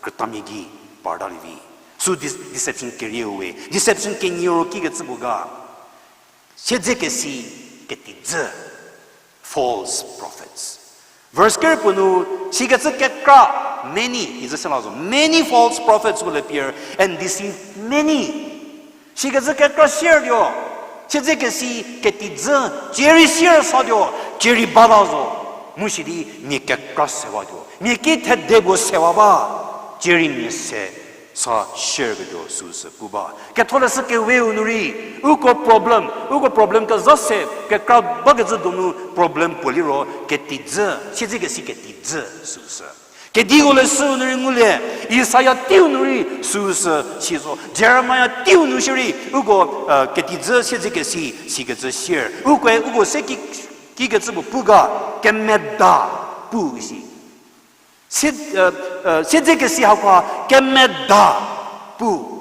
krütamia gei partalie vi. Sü dis-, deception kerieu we. Deception kenieu ro kikecü puo ga. Siedzekesi ketijü, false prophets. Verse ker puo nu, sikecü kekra, many, izü se la zo, many false prophets will appear and deceive many. Sikecü kekra siertuo. Siedzekesi ketidzü, cierei sier satuo, cierei bata zo. Mu sidi mia kekra sewatuo. Mia ki thede puo sewa ba. Cierei mia se sa sierketuo süsü pu ba. Ketholeshü keweu nu rei, uko problem, uko problem kezha se kekra bakecü donu problem puo liro ketidzü, siedzekesi ketidzü süsü. Kediko leshüu nu rei ngulie, Isaia teiu nu rei süsü si zo, Jeremia teiu nu shierei, uko, ketidzü siedzekesi sikecü sier. Ukoe uko se ki, kikecü puo pu ga, kemeda pu isi. Sie, siedzekesi hakoha kemeda pu.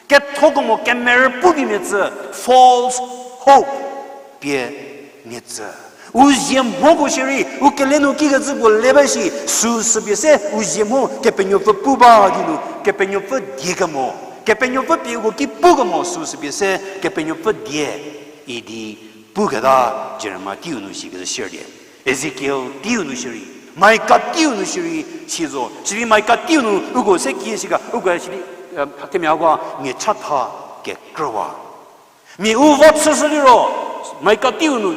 Kethokemo kemerü pu di miatsü, false hope pie miatsü. U zie mhoko shierei, u kele nu kikecü puo le ba shi, süsü pie se u zie mho Kepenuopfü pu ba di nu, Kepenuopfü die kemo, Kepenuopfü pie uko ki pukemo süsü pie se Kepenuopfü die idi puketa Jeremia teiu nu sikecü sier die. Ezekiel teiu nu shierei, Maika teiu nu shierei si zo. Sidi Maika teiu nu uko se kie shi ga, uko sidi, themia hakoha mia chatha kekrüwa. Mia u va chüshü liro, Maika teiu nu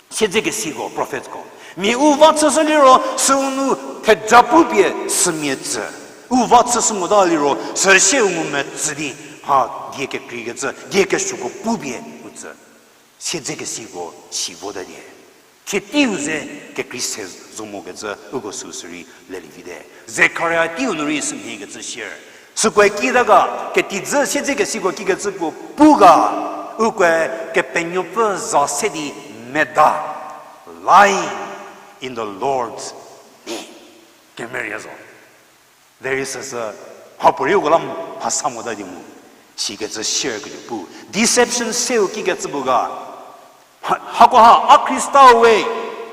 siedzekesiko, prophetko. Mia u va chüshü liro, süu nu theja pu pie sümia tsü. U va chüshü mota liro, süsie u ngumetsü di, mha die kekreikecü, die kesuoko pu pie u tsü. Siedzekesiko si vote die. Thie teiu ze kekrei se zo mokecü uko süsü rei lelie vite. Zekaria teiu nu rei sümhiekecü sier. Sükoe kita ga, ketidzü siedzekesiko kikecü puo pu ga, ukoe Kepenuopfü za se di meda, lying in the Lord's name. Kemerie zo. There is a, mhapuorei uko la mhasa mota di mu, sikecü sier ketuo pu. Deception seu kikecü puo ga. Ha, hakoha a Khristau we,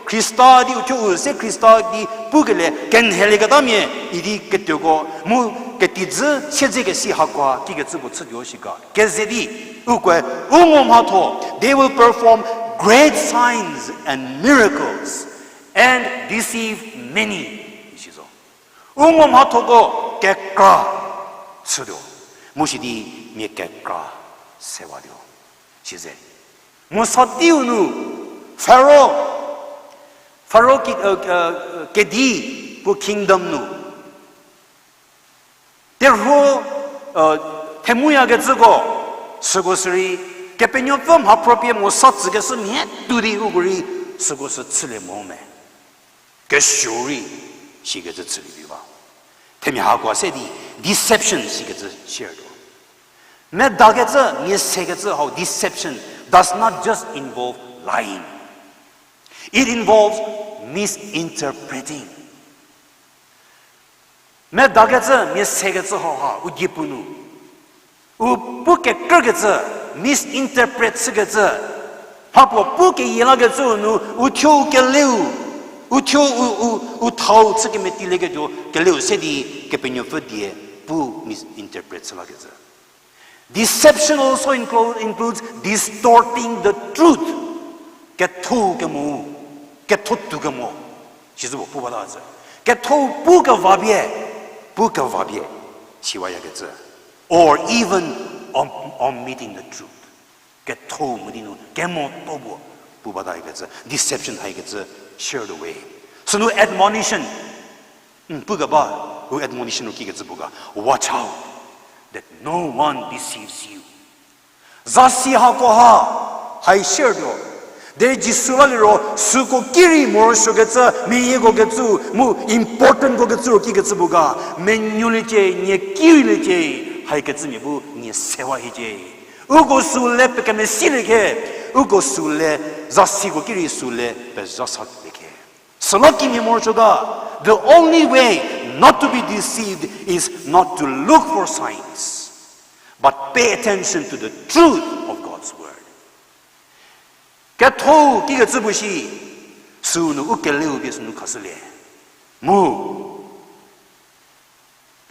Khrista di uthuo u se Khrista di pukelie kenhelieketamia idi ketuoko mu ketidzü siedzekesi hakoha kikecü puo chütuo shi ga. Keze di, ukoe, u ngo mhatho, they will perform great signs and miracles and deceive many. Isi zo. U ngo mhathoko kekra chütuo. Mu sidi mia kekra sewatuo. Size. Mosa teiu nu Faro, Faro ki, kedi puo kingdom nu terhuo, themuyakecüko, süko sürei, Kepenuopfü mhaphro pie Mosa tsükeshü mhie tuo di uko rei, süko sü chülie mo me. Kesuo rei, sikecü chülie vi ba. Themia hakoha se di, deception sikecü share tuo. Medakecü, mia sekecü hau deception does not just involve lying. It involves misinterpreting. Medakecü, mia sekecü hau ha, u diepu nu. U pu kekrükecü, misinterpret chükecü. Mhapuo pu keyie lakecü nu, uthuo u keleu, uthuo u, u, u thau chü kemetilieketuo keleu se di Kepenuopfü die pu misinterpret chü lakecü. Deception also inclu-, includes distorting the truth. Ketho kemo, ketho tuo kemo. Sizüpuo pu bata zü. Ketho pu kevapie, pu kevapie. Siwayakecü. Or even om-, omitting the truth. Ketho mo di nu, kemo to puo, pu batakecü. Deception haikecü, share the way. Sünu admonition. N pu keba, u admonition u kikecü pu ga, watch out that no one deceives you. Zasi hakoha, hai share tuo. Derei Jisu la liro, süko ki rei morosuokecü, meyieko kecü, mu importantko kecü ro kikecü pu ga, menuoliecie, nie ki rei liecie, haikecümia bu nie sewa hiecie. Uko süu le pekemesilie khe, uko süu le, zasiko ki rei süu le pezha salie khe. Süla kimia morosuo ga, the only way not to be deceived is not to look for signs, but pay attention to the truth of God's word. Ketho kikecü pu shi, sünu u keleu pie sünu khashülie. Mu,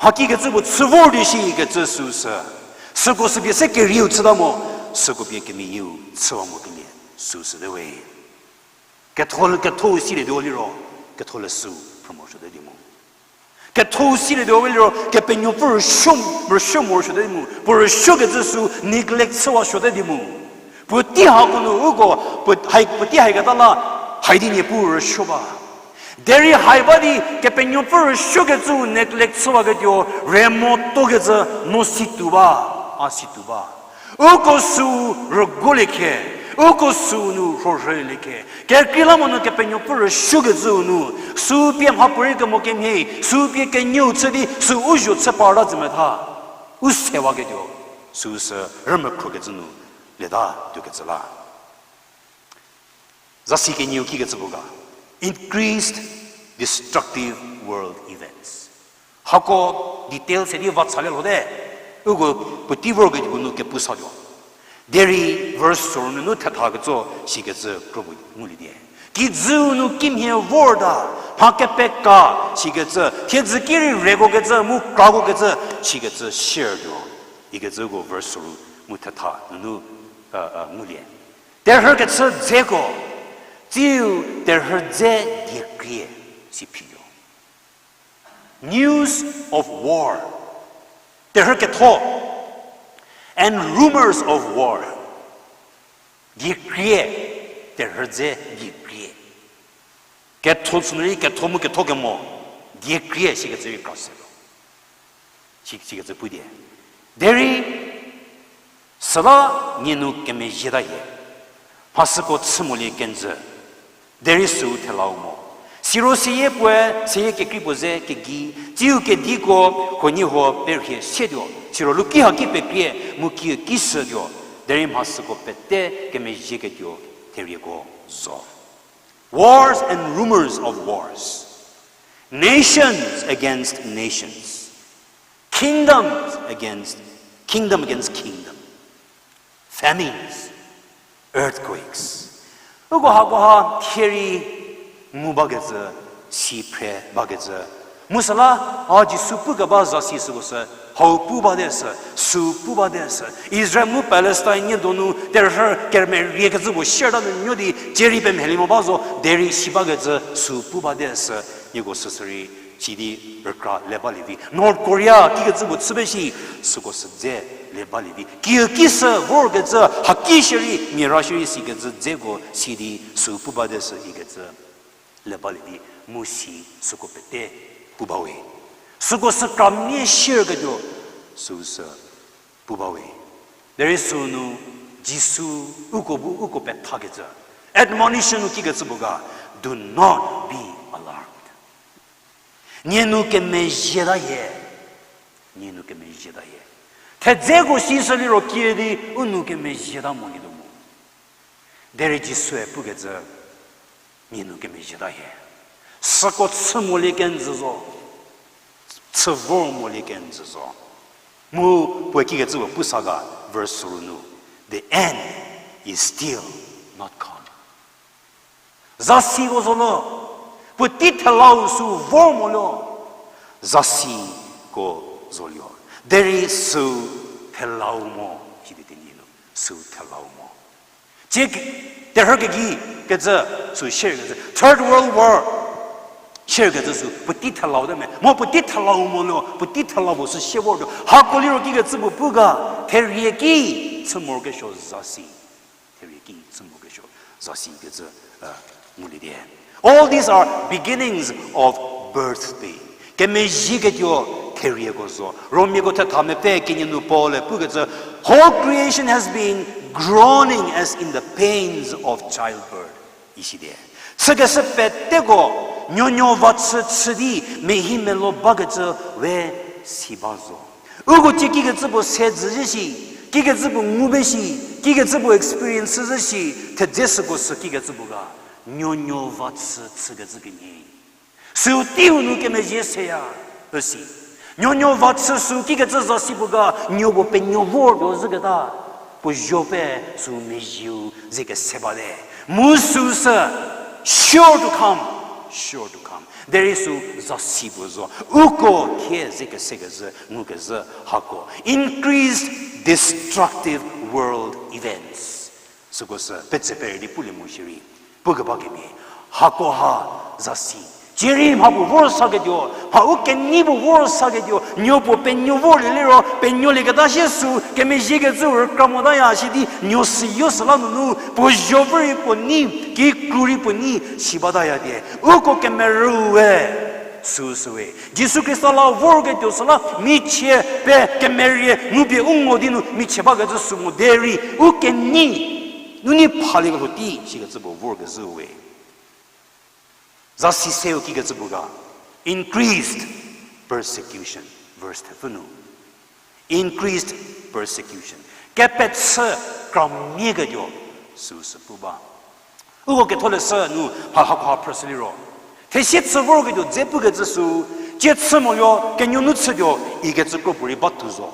mha kikecü pu chü vor di shikecü süsü. Süko sü pie se kerieu chüta mo, süko pie kemeyieu chüwa mo kelie süsü te we. Ketho, ketho silie tuo liro, ketho le sü phrümo shüte di mo. Ketho silietuo we liro, Kepenuopfü rüsuo, rüsuo morosuote di mu. Puo rüsuokecü sü neglect chüwa suote di mu. Puotei hako nu uko, puo hai, puotei haiketa la, hai di Niepuu rüsuo ba. Derei hai ba di, Kepenuopfü rüsuokecü neglect chüwaketuo, re mo tokecü no si tuo ba, a si tuo ba. Uko sü rügulie khe, uko sü nu rhorhülie khe. Kekreilamonyü Kepenuopfü rüsuokecüu nu, sü pie mhapuorei kemo kemhie, sü pie kenyüu chü di, sü u zho chü parta zü metha. U sewaketuo, süu sü rümekhrokecü nu, lieta tuokecü la. Zasi kenieu kikecü puo ga, increased destructive world events. Hako detail se di va chalie lhote, uko puotei vorketuo nu kepu satuo. Derei verse soru nunu thethakecü sikecü kropuo ngulie die. Kijüu nu kimhie vorta, mha kepeka sikecü, thiedzü ki rei rekokecü, mu krakokecü sikecü share tuo. Ikecü uko verse soru mu thetha nunu, ngulie. Terhü kechü dzeko, tsiu terhü dze diekrie si phituo. News of war. Terhü ketho. And rumors of war. Diekrie, terhü dze diekrie. Ketho chü nu rei ketho mu ketho kemo, diekrie sikecü rei kra se lo. Si, sikecü pu die. Derei, süla nie nu kemezhieta hie. Mha süko chü molie kenjü. Derei süu thelau mo. Siro seyie puoe, seyie kekrei puo ze kegei, tsiu kediko huoniehuo perhie sietuo. Siro luki haki pekrie, mu kiü ki shütuo. Derei mha süko pete kemezhieketuo, therieko zo. Wars and rumors of wars. Nations against nations. Kingdoms against, kingdom against kingdom. Famines, earthquakes. Uko hakoha thie rei ngu bakecü, si phre bakecü. Mu süla, a Jisu pukeba zasi süko sü, hau pu bate sü, süu pu bate sü. Israel mu Palestine nie donu terhü kermeriekecü puo shierta nuonuo di, cierei pemhielie mo ba zo, derei si bakecü süu pu bate sü, nieko süsü rei, sidi rükra le balie vi. North Korea kikecü puo chü pe shi, süko sü dze le balie vi. Kiüki sü vorkecü, haki shierei, mia ra shierei sikecü dzeko sidi süu pu bate sü ikecü le balie vi. Mu si süko pete pu bawe. Süko sü kramia shierketuo, süu sü pu bawe. Derei sünu Jisu uko bu uko pethakecü, admonition nu kikecü puo ga, do not be alarmed. Nie nu kemezhieta hie. Nie nu kemezhieta hie. Thedzeko si sü liro kie di u nu kemezhieta mo lituo mo. Derei Jisue pukecü, nie nu kemezhieta hie. Süko chü molie kenjü zo. Chü vor molie kenjü zo. Mu puoe kikecü puo pu sa ga, verse soru nu, the end is still not come. Zasiko zo lo, puotei thelau sü vor mo lo, zasiko zo lio. Derei süu thelau mo, sidi tenyilo, süu thelau mo. Tsie ke-, terhü kegei kecü sü shierkecü, Third World War shierkecü sü puotei thelau te me. Mo puotei thelau mo lo, puotei thelau puo sü shie vortuo. Hako liro kikecü puo pu ga, therie ki chü morokesuo zasi. Therie ki chü morokesuo zasi kecü, ngulie die. All these are beginnings of birthday. Kemezhieketuo therieko zo. Romiako thetha mepfü kenie nu Paul-e pukecü, whole creation has been groaning as in the pains of childbirth. Isi die. Chükeshü peteko, nuonuo va chü chü di, mehi melo bakecü we si ba zo. Uko tsie kikecü puo se zhü zhü shi, kikecü puo ngu be shi, kikecü puo experience zhü shi, thedze süko sü kikecü puo ga, nuonuo va chü chükecü kenie. Süu teiu nu kemezhie seya, üsi. Nuonuo va chü sü kikecü zasi puo ga, nuo puo penuo vortuo zhüketa. Puo zho pie sü mezhieu ze kese bate. Mu süu sü, sure to come, sure to come. Derei sü zasi puo zo. Uko thie ze kesekezhü, ngukezhü hako. Increased destructive world events. Süko sü petse peri di pulie mo shierei, pukeba kemhie, hakoha zasi, Cierei mha puo vor saketuo, mha u kenei puo vor saketuo, nuo puo penuo vorlie liro, penuolieketa sie sü, kemezhiekecü rükra motaya sidi, nuo süyo süla nunu, puo zho vü rei puo nei, kikru rei puo nei, si bataya die. Uko kemerüe, süsüwe. Jisu Khrista la vorketuo süla, michie pe kemerie, ngupie u ngo di nu, michie bakecü sü mo derei, u kenei, nuni phaliekelho tei, sikecü puo vorkezhüwe. Zasiseu kikecü puo ga, increased persecution, verse thepfü nu. Increased persecution. Kepechü kramieketuo, süsü pu ba. Uko ketholeshü nu ha hakoha phrüshü liro, thesie chü vorketuo dze pukecü sü, tsie chü moyo, kenuonu chütuo, ikecü kropuorei ba thu zo.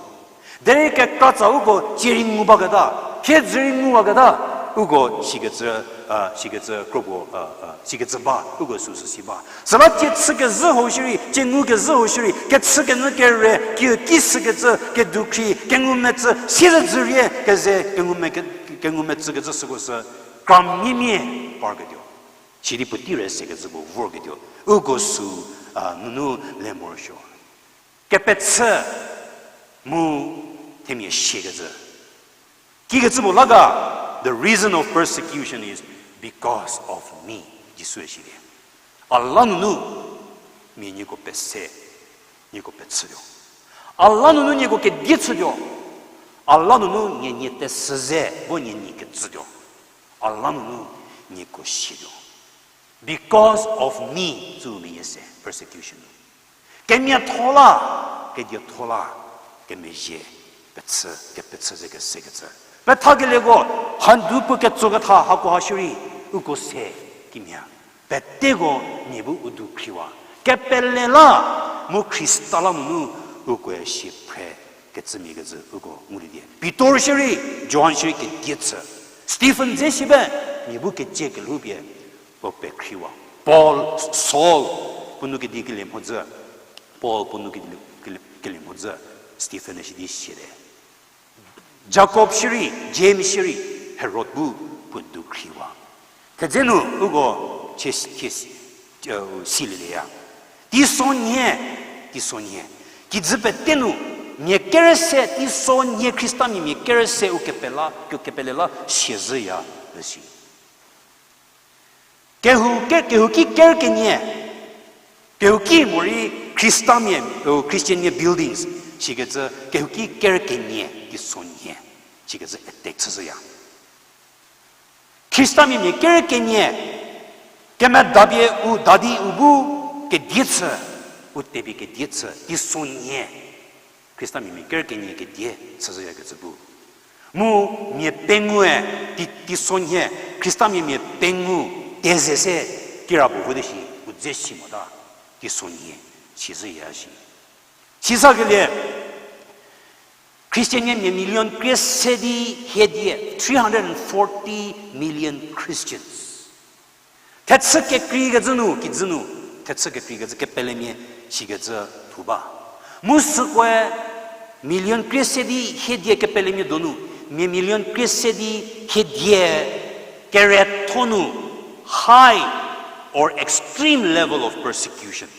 Derei kekratsa uko tsie rei ngu baketa, thiedzü rei nguwaketa, uko sikecü, a, sikecü kropuo, a, a, sikecü ba, uko süsü si ba. Süla tsie chükezhü ho shierei, tsie ngukezhü ho shierei, kechükenyü kere, kiüki sükecü, kedukhri, kengumetsü, siezedzürie, keze, kengume ke-, kengumetsükecü süko sü, kramimia parketuo. Sidi puotei re sekecü puo vorketuo. Uko sü, a, nunu le morosuo. Kepechü mu themia siekecü. Kikecü puo la ga, the reason of persecution is because of me. Jisue silie. A la nunu, mia nieko pese, nieko pechütuo. A la nunu nieko kedie chütuo. A la nunu nie nie tesü ze, vo nie nie kecütuo. A la nunu nieko sietuo. Because of me, tsü meyie se, persecution. Kemiatho la, kedietho la, kemezhie, pechü, kepechü ze kesekecü. Pethakelieko, handu puo ketsoketha hakoha shierei, uko se, kimia. Peteko mia bu u dukhriwa. Kepele la, mu Khrista la nunu, ukoe sie phre, kecümia kecü, uko ngulie die. Pitor shierei, Johan shierei kedie chü. Stephen dze si be, mia bu kecie kelhoupie, puo pekhriwa. Paul, Saul, puo nu kedi kelie mhodzü. Paul puo nu kedi kelie, kelie mhodzü. Stephen-e sidi siete. Jakob shierei, James shierei, Herod bu puo dukhriwa. Thedze nu uko chie, chie, silieya. Teisonhie, teisonhie. Kijü pete nu, mia kerese, teisonhie Khristamia mia kerese u kepela, u kepele la siezhüya, üsi. Kehou, ke, kehouki ker kenie, kehouki morei Khristamia, Christianmia buildings, sikecü kehouki ker kenie teisonhie, sikecü attack chüzhüya. Khristamia mia ker kenie, kemedapie u dadi u bu kedie chü, u tepie kedie chü, teisonhie. Khristamia mia ker kenie kedie chüzhüyakecü bu. Mu mia pengoue, tei, teisonhie, Khristamia mia pengou, teze se, kirapuo vote shi, u dze si mota, teisonhie, sizhüya shi. Sisakelie, Christianmia million krie se di hiedie, three hundred and forty million Christians. Thechü kekreikecü nu, kijü nu, thechü kekreikecü kepelemia shikecü lhou ba. Mu sükoe million krie se di hiedie kepelemia donu, mia million krie se di hiedie keretho nu high or extreme level of persecution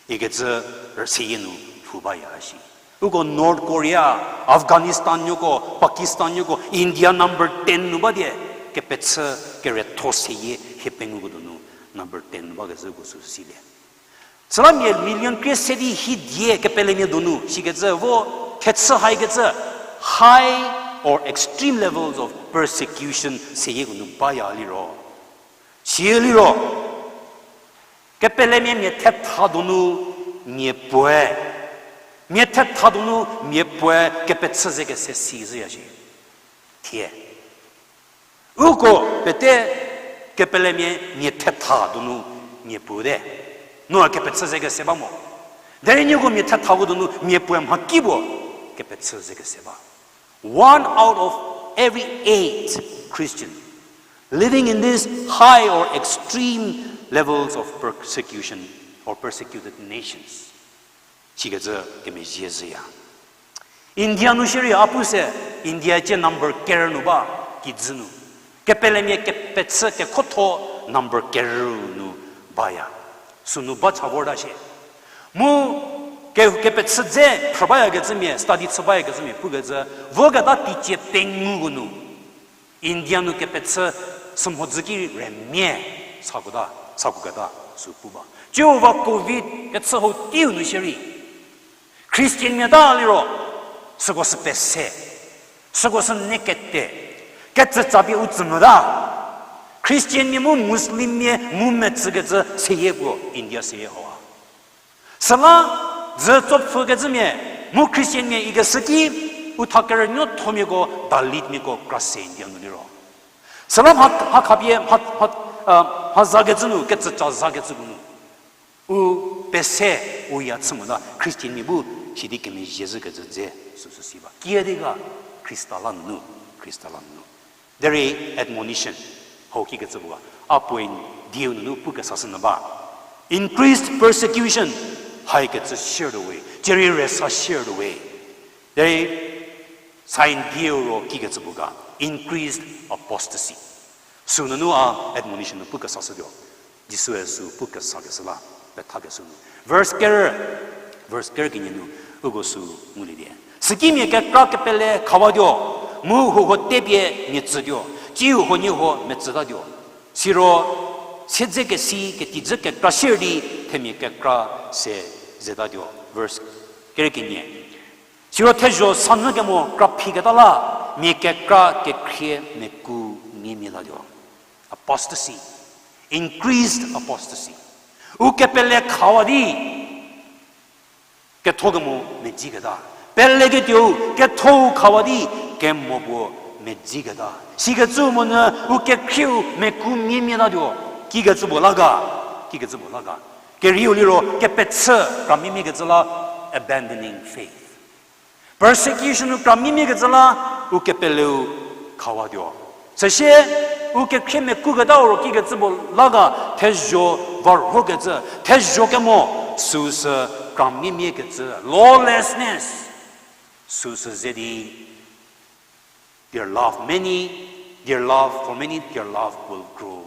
ikecü seyie nu lhou baya shi. Uko North Korea, Afghanistan nuoko, Pakistan nuoko, India number ten nu ba die, kepechü keretho seyie hie penguko donu number ten nu bakecü uko sü silie. Süla mia million krie se di hiedie kepelemia donu shikecü vo thechü haikecü high or extreme levels of persecution seyieko nu baya liro. Sie liro. Kepelemia mia thetha donu mia puoe. Mia thetha donu mia puoe kepechü ze kese si zhüya shi. Thie. Uko pete kepelemia mia thetha donu mia puo te. No kepechü ze kese ba mo. Derei nieko mia thethako donu mia puoe mhakipuo kepechü ze kese ba. One out of every eight Christian living in these high or extreme levels of persecution or persecuted nations. Sikecü kemezhie zhüya. India nu shierei a pu se, India cie number ker nu ba, kijü nu. Kepelemia kepechü kekhotho number ker nu baya. Sünu ba cha vorta shie. Mu ke, kepechü dze phrü bayakecümia, study chü bayakecümia pukecü, voketa teicie penguko nu, India nu kepechü sümhodzü ki remia sakuota, sakuketa, sü pu ba. Jihova Covid kechü hau teiu nu shierei Christianmia ta liro, süko sü pese, süko sü ne kete, ketsütsa pie u tsü mota. Christianmia mu Muslimmia ngumetsükecü seyie puo India seyie hau a. Süla dzü tsopfhükecümia, mu Christianmia ikeshü ki, u thakerünuothomiako, Dalitmiako kra se India nu liro. Süla mha, mha khapie, mha, mha, mha zakecü nu, ketsütsa zakecüko nu u pese, u ya chü mota, Christianmia bu sidi kemezhie zhükecü dze süsü si ba. Kiüdi ga, Khrista la nunu, Khrista la nunu. Derei admonition hau kikecü puo ga, a point dieu nunu pukesashünyü ba. Increased persecution, haikecü shiertuo we, cierei resa shiertuo we. Derei sign dieu ro kikecü puo ga, increased apostasy. Sünunu a admonition nu pukesashütuo. Jisue sü pukesakeshü la, pethakeshü nu. Verse ker, verse ker kenie nu, uko sü nguliete. Sükimia kekra kepele khawatuo, mu huohuo tepie mia tsütuo, tsiu huoniehuo metsütatuo. Siro, siedzekesi ketijü kekra shier di, themia kekra se zetatuo. Verse ker kenie. Siro thezho sanyü kemo kra phiketa la, mia kekra kekhrie meku ngiemietatuo. Apostasy. Increased apostasy. U kepele khawa di, ketho kemo medziketa. Peleketuou kethou khawa di, kemo puo medziketa. Sikecü monyü u kekhrieu meku ngiemietatuo. Kikecü puo la ga. Kikecü puo la ga. Kerieu liro kepechü kramimiakecü la, abandoning faith. Persecution nu kramimiakecü la, u kepeleu khawatuo. Süsie, u kekhrie mekuketa ro kikecü puo la ga, thezho varhokecü, thezho kemo, süsü kramimiakecü, lawlessness, süsü ze di, their love many, their love for many, their love will grow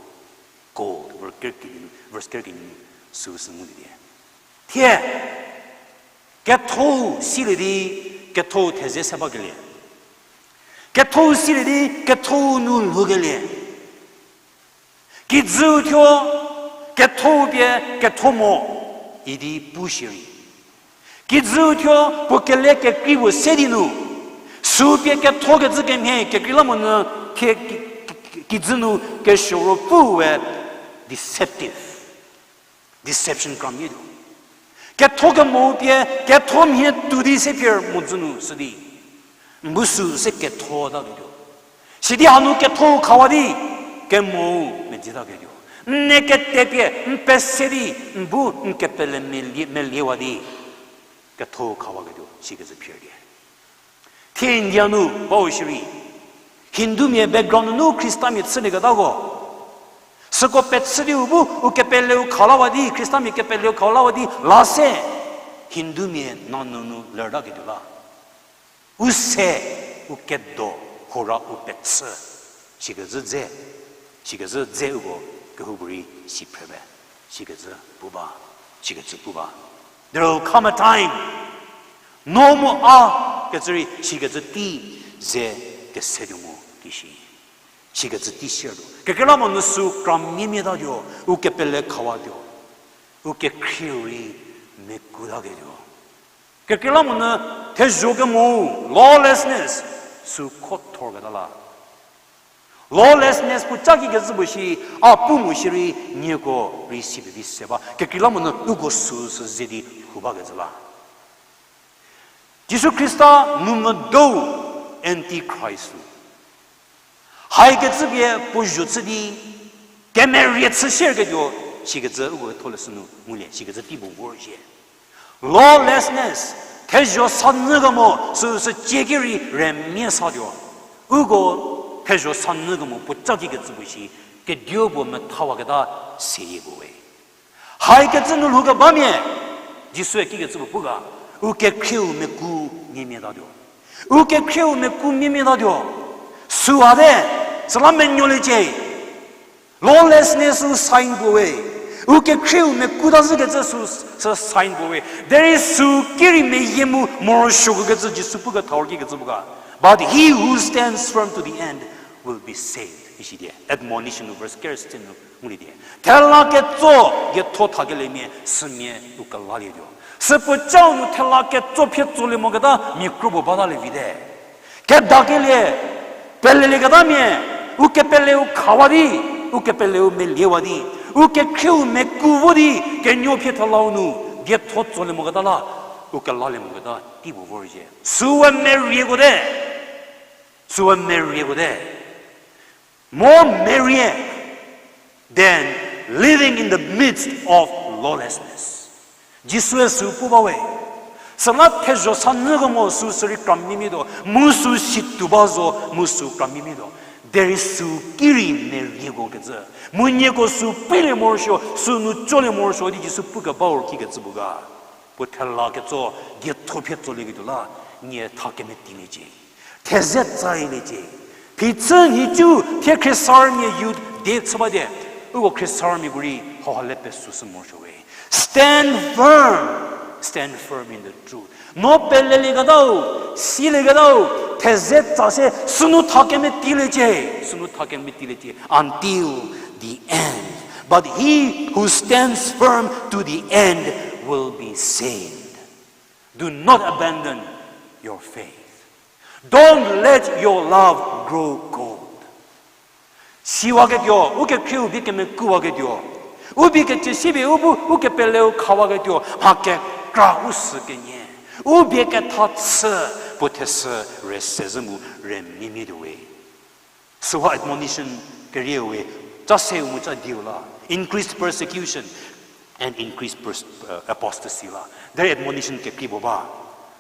cold. Verse ker kenie nu, verse ker kenie nu, süsü ngulie di. Thie, kethou silie di, kethou theze se bakelie. Kethou silie di, kethou nu lhoukelie. Kijüu thuo, kethou pie ketho mo, idi pu shierei. Kijüu thuo, puo kele kekrei puo se di nu. Sü pie kethokecü kemhie, kekreilamonyü, thie ki-, ki-, ki-, kijü nu kesuo ro pu we deceptive. Deception kramie tuo. Ketho kemo pie, ketho mhie tuo di se phier mhodzü nu sü di. N bu sü se kethotatuo. Sidi hanu kethou khawa di, kemo medzitaketuo. N ne kete pie, n pese di, n bu n kepele melie, meliewa di. Kethou khawaketuo, sikecü phier die. Thie India nu bau shierei, Hindumia background nunu Khristamia chülieketako. Süko pechü di u bu, u kepeleu khalawa di, Khristamia kepeleu khalawa di, la se, Hindumia nanyü nu lertaketuo la. U se, u kedo, hora u pechü. Sikecü dze, sikecü dze uko kehoupuorei si phre be. Sikecü pu ba, sikecü pu ba. There will come a time, no mu a, kecü rei sikecü tei ze kesetuo mo kishi. Sikecü tei sietuo. Kekreilamonyü sü kramimiatatuo, u kepele khawatuo. U kekhrieu rei mekutaketuo. Kekreilamonyü thezho kemo, lawlessness, sü khothorketa la. Lawlessness puo ca kikecü puo shi, a pu mo shierei nieko rei si pevi se ba. Kekreilamonyü uko süsü ze di lhou bakecü la. Jisu Khrista nu medou Antichrist-u. Haikecü pie puo zho chü di, kemerie chü shierketuo, sikecü uko Ketholeshü nu ngulie, sikecü tei puo vor shie. Lawlessness, thezho sanyü kemo, süsü cie ki rei remia satuo. Uko thezho sanyü kemo puo ca kikecü puo shi, kedipuo methawaketa seyie puo we. Haikecü nu lhoukebamia, Jisue kikecü puo pu ga, u kekhrieu meku miemiatatuo. U kekhrieu meku miemiatatuo. Süu ate, süla menuoliecie. Lawlessness-u sign puo we. U kekhrieu mekutazhükecü sü, sü sign puo we. Derei sü ki rei meyie mu morosuokecü Jisu pukethau kikecü puo ga. But he who stands firm to the end will be saved. Isidie. Admonition nu verse kerü se nu ngulie die. Thela ketso, dietho thakeliemia, sümia u kelalietuo. Süpuo chau nu thela ketso phie tsolie moketa mia kro puo batalie vite. Kedakelie, pelelieketa mia, u kepeleu khawa di, u kepeleu meliewa di, u kekhrieu meku vo di, kenuo phie thelau nu, dietho tsolie moketa la, u kelalie moketa tei puo vorzhie. Süu merieko te. Süu merieko te. Mo merie than living in the midst of lawlessness. Jisue sü pu bawe. Süla thezho sa nyükemo sü sürei kramimia tuo, mu sü situo ba zo, mu sü kramimia tuo. Derei sü ki rei meriekokecü. Mu nieko sü preilie morosuo, sü nu tsolie morosuo di Jisu pukebau kikecü puo ga. Puo thela ketso, dietho phie tsolieketuo la, nie tha kemetilie cie. Theze tsaliecie. Phichü nhicu thie Khrisarmia youth day chü ba die. Uko Khrisarmiako rei hauha le pesushü morosuo we. Stand firm. Stand firm in the truth. No pelelieketau, silieketau, theze tsa se, sünu tha kemetilie cie, sünu tha kemetilie cie, until the end. But he who stands firm to the end will be saved. Do not abandon your faith. Don't let your love grow cold. Siwaketuo, u kekhrieu bie kemekuwaketuo. U bie kecü sipie u bu, u kepeleu khawaketuo, mha kekra u sü kenie. U bie ketha chü, puo thesü re sezhü mu re mimie tuo we. Süha admonition kerie we, ca seu mu ca dieu la, increased persecution and increased pers-, uh, apostasy la. Derei admonition kekrei puo ba,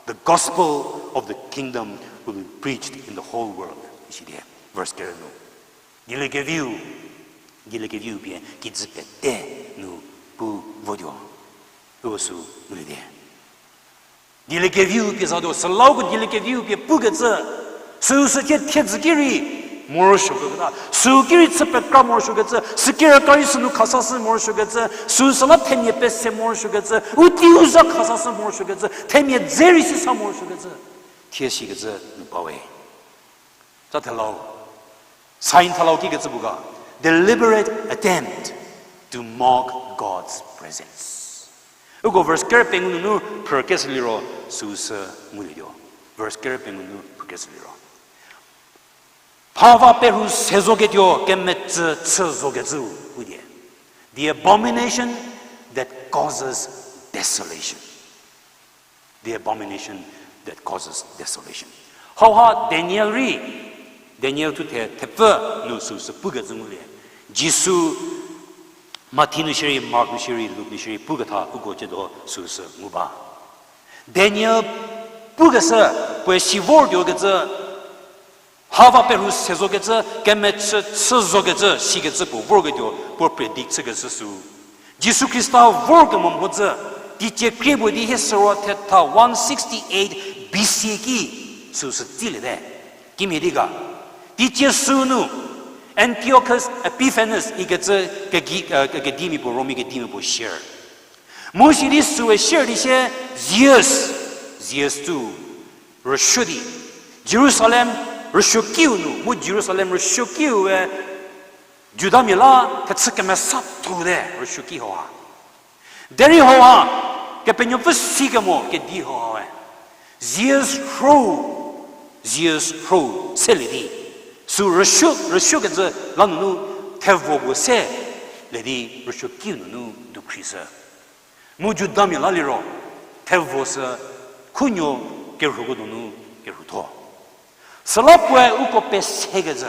the gospel of the kingdom will be preached in the whole world. Isidie, verse kerü nu. Dieliekeviu, dieliekeviu pie kijü pete nu pu votuo. Uko sü ngulie die. Dieliekeviu pie zatuo, sülauko dieliekeviu pie pukecü. Süu sü thie thiedzü ki rei morosuoketa. Süu ki rei chü pekra morosuokecü. Sü ki raka rei sünu khasashü morosuokecü. Süu süla themia pese morosuokecü. U teiu za khasashü morosuokecü. Themia dze rei sisa morosuokecü. Thie sikecü nu ba we. Ca thelau. Sign thelau kikecü puo ga, deliberate attempt to mock God's presence. Uko verse kerü pengou nunu phrükeshü liro süu sü ngulietuo. Verse kerü pengou nunu phrükeshü liro, phava perhu se zoketuo kemetsü chü zokecü, u die. The abomination that causes desolation. The abomination that causes desolation. Hauha Daniel rei, Daniel thuthe thepfü nu süu sü pukecü ngulie. Jisu Mathi nu shierei, Mark nu shierei, Luk nu shierei puketha uko ciedo süu sü ngu ba. Daniel pukeshü, puoe si vortuokecü, phava perhu se zokecü, kemetsü chü zokecü, sikecü puo vorketuo, puo predict chükeshü süu. Jisu Khrista vorkemo mhodzü, teicie krie puo di hie süro thetha one sixty-eight B C ki süu sü tsiliete. Kimhie di ga. Teicie süu nu, Antiochus Epiphanes ikecü kegi-, eh, kedimia puo, Romi kedimia puo sier. Mu sidi süue sier di sie Zeus, Zeus tsu rüsuo di, Jerusalem rüsuokiu nu, mu Jerusalem rüsuokiue Judamia la thechü kemesa thote rüsuoki hauha. Derei hauha, Kepenuopfü sikemo kedi hauhae. Zeus rho, Zeus rho selie di. Sü rüsuo, rüsuokecü la nunu thevo puo se le di rüsuokiu nunu dukhrieshü. Mu Judamia la liro, thevo sü khunuo kerhuko donu kerhutho. Süla puoe uko pesekecü,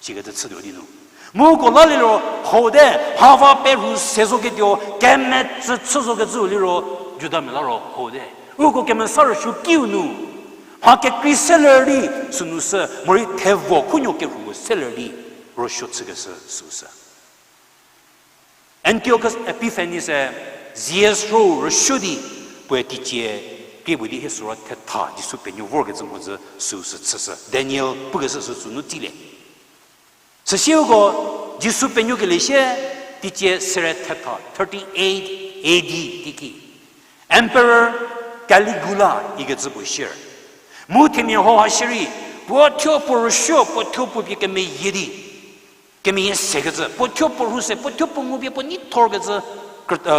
sikecü chütuo di nu. Mu uko la liro, hau te, phava perhu se zoketuo, kemetsü chü zokecüu liro, Judamia la ro hau te. Uko kemesa rüsuokiu nu, mha kekrei seler di, sünu sü, morei thevo khunuo kerhuko seler di, rüsuo chükeshü süu sü. Antiochus Epiphanes-e Zeus rho rüsuo di puoe teicie krie puo di hie süro thetha Jisu penuo vorkecü mhodzü süu sü chüshü. Daniel pukeshü süu sünu tsilie. Süsie uko Jisu penuokelie sie Teicie sere thetha, thirty-eight A D teiki, Emperor Caligula ikecü puo shier. Mu themia hauha shierei, puo thuo puo rüsuo, puo thuo puo pie kemeyie di, kemeyie sekecü, puo thuo puo rhu se, puo thuo puo ngu pie puo neithorkecü,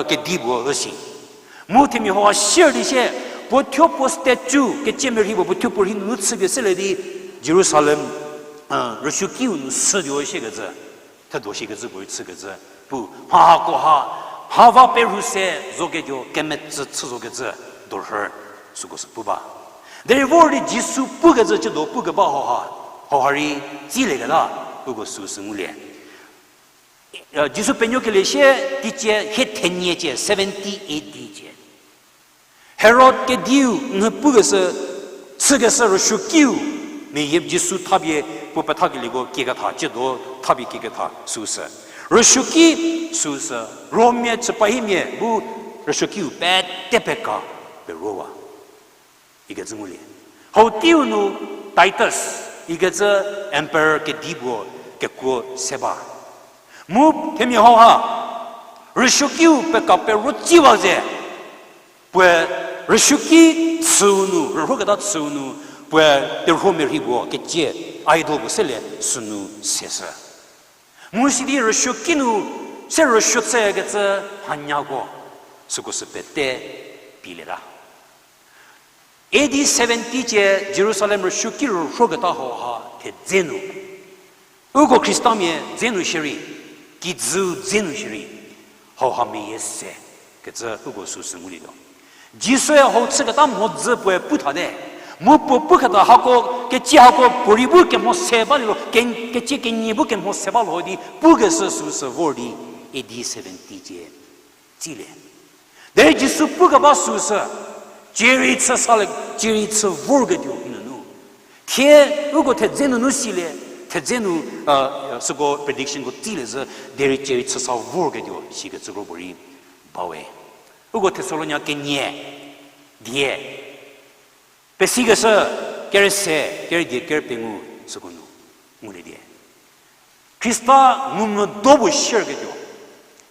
kedi puo üsi. Mu themia hauha shier di sie, puo thuo puo statue, kecie merhi puo, puo thuo puo rhi nunu chüpie selie di, Jerusalem rüsuokiu nu shütuo shikecü, thedo shikecü puorei chükecü pu. Mha hakoha, mha va perhu se zoketuo, kemetsü chü zokecü, dorhü, süko sü pu ba. Derei vor di Jisu pukecü chüdo pukeba hauha, hauha rei tsilieketa, uko süu sü ngulie. Jisu penuokelie sie, teicie hie thenie cie, seventy A D cie. Herod kediu nhü pukeshü, chükeshü rüsuokiu, meyie Jisu thapie puo pethakelieko kieketha, chüdo thapie kieketha süu sü. Rüsuoki süu sü, Rommia chüpahimia bu rüsuokiu pete peka perowa ikecü ngulie. Hau teiu nu Titus ikecü emperor kedi puo kekuo se ba. Mu themia hauha, rüsuokiu peka perotsiwa ze, puoe rüsuoki chüu nu, rürhoketa chüu nu, puoe terhuo merhi puo kecie, idol puo selie sünu seshü. Mu sidi rüsuoki nu, se rüsuo chükecü hanyako, süko sü pete pielieta. A D seventy cie Jerusalem rüsuoki rürhoketa hauha thedze nu, uko Khristamia dze nu shierei, kijüu dze nu shierei, hauha meyie se kecü uko süu sü ngulietuo. Jisue hau chüketa mhodzü puoe pu thate. Mu puo puketa hako, kecie hako puorei bu kemho se baliro, ke-, kecie kenie bu kemho se balo di pukeshü süu sü vor di A D seventy cie tsilie. Derei Jisu pukeba süu sü, cierei chü sale, cierei chü vorketuo nunu. Thie uko thedze nunu silie, thedze nu, süko predictionko tsilie zhü, derei cierei chü sa vorketuo shikecü kro puorei bawe. Uko Thessalonia kenie, die, pesikeshü, kere se, kere die, kere pengou süko nu ngulie die. Khrista ngumvü do puo sierketuo,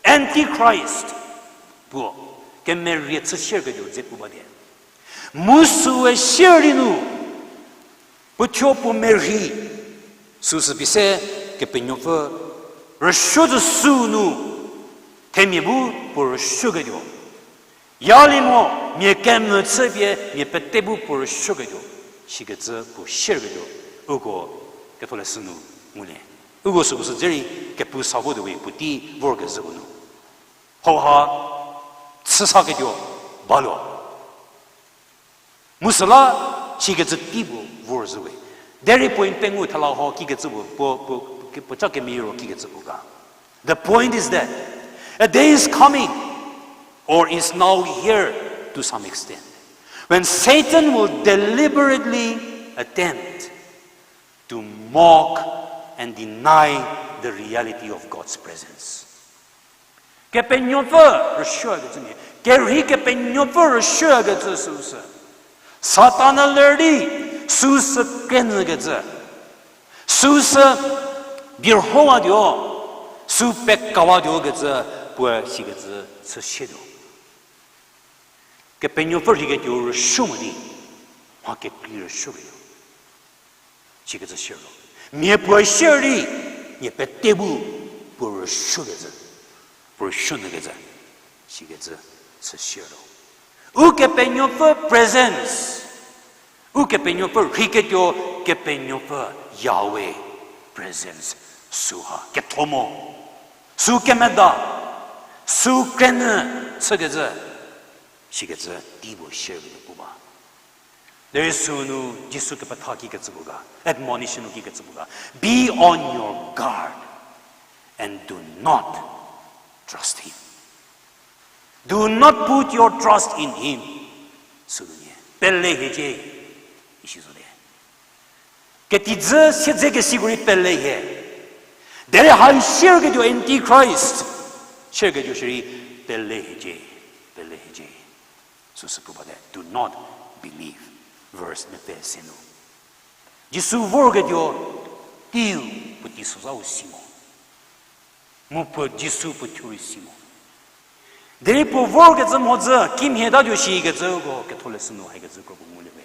Antichrist puo, kemerie chü sierketuo dze pu ba die. Mu süe sier di nu, puo thuo puo merhi, süu sü pie se Kepenuopfü rüsuo zhü süu nu, themia bu puo rüsuoketuo. Yali mo, mia kemvü chüpie mia pete bu puo rüsuoketuo, shikecü puo sierketuo, uko ketholeshü nu ngulie. Uko süko sü dze rei kepu sa votuo we puotei vorkezhüko nu. Hauha chü saketuo balo. Mu süla, shikecü tei puo vorzhü we. Derei point pengou thela ho kikecü puo, puo, puo, puo ca kemiro kikecü puo ga. The point is that a day is coming, or is now here to some extent, when Satan will deliberately attempt to mock and deny the reality of God's presence. Kepenuopfü rüsuokecü mia, kerhei Kepenuopfü rüsuokecü süu sü, Satan-e ler di süu sü kenyükecü, süu sü birhowatuo, süu pekawatuo kecü puoe sikecü chü sietuo. Kepenuopfü rheiketuo rüsuo mo di, mha kekrei rüsuokecü sikecü sier lo. Mia puo sier di, mia pete bu puo rüsuokecü, puo rüsuonyükecü sikecü chü sier lo. Ukepenuopfü presence, Ukepenuopfü rheiketuo, Kepenuopfü Yahweh presence süha ketho mo, süu kemeda, süu kenyü chükecü sikecü tei puo sier di pu ba. Derei sünu Jisu kepetha kikecü puo ga, admonition kikecü puo ga, be on your guard and do not trust him. Do not put your trust in him. Sünu nie pele hiecie, isi zo de. Ketijü siedzekesiko rei pele hie. Derei hai sierketuo Antichrist, sierketuo shierei pele hiecie, pele hiecie. Süsü pu bate, do not believe. Verse mepfü se nu, Jisu vorketuo teiu puotei sozhau si mo. Mu puo Jisu puo thuo rei si mo. Derei puo vorkecü mhodzü, kimhie tatuo shikecü uko Ketholeshü nu haikecü kro puo ngulie we.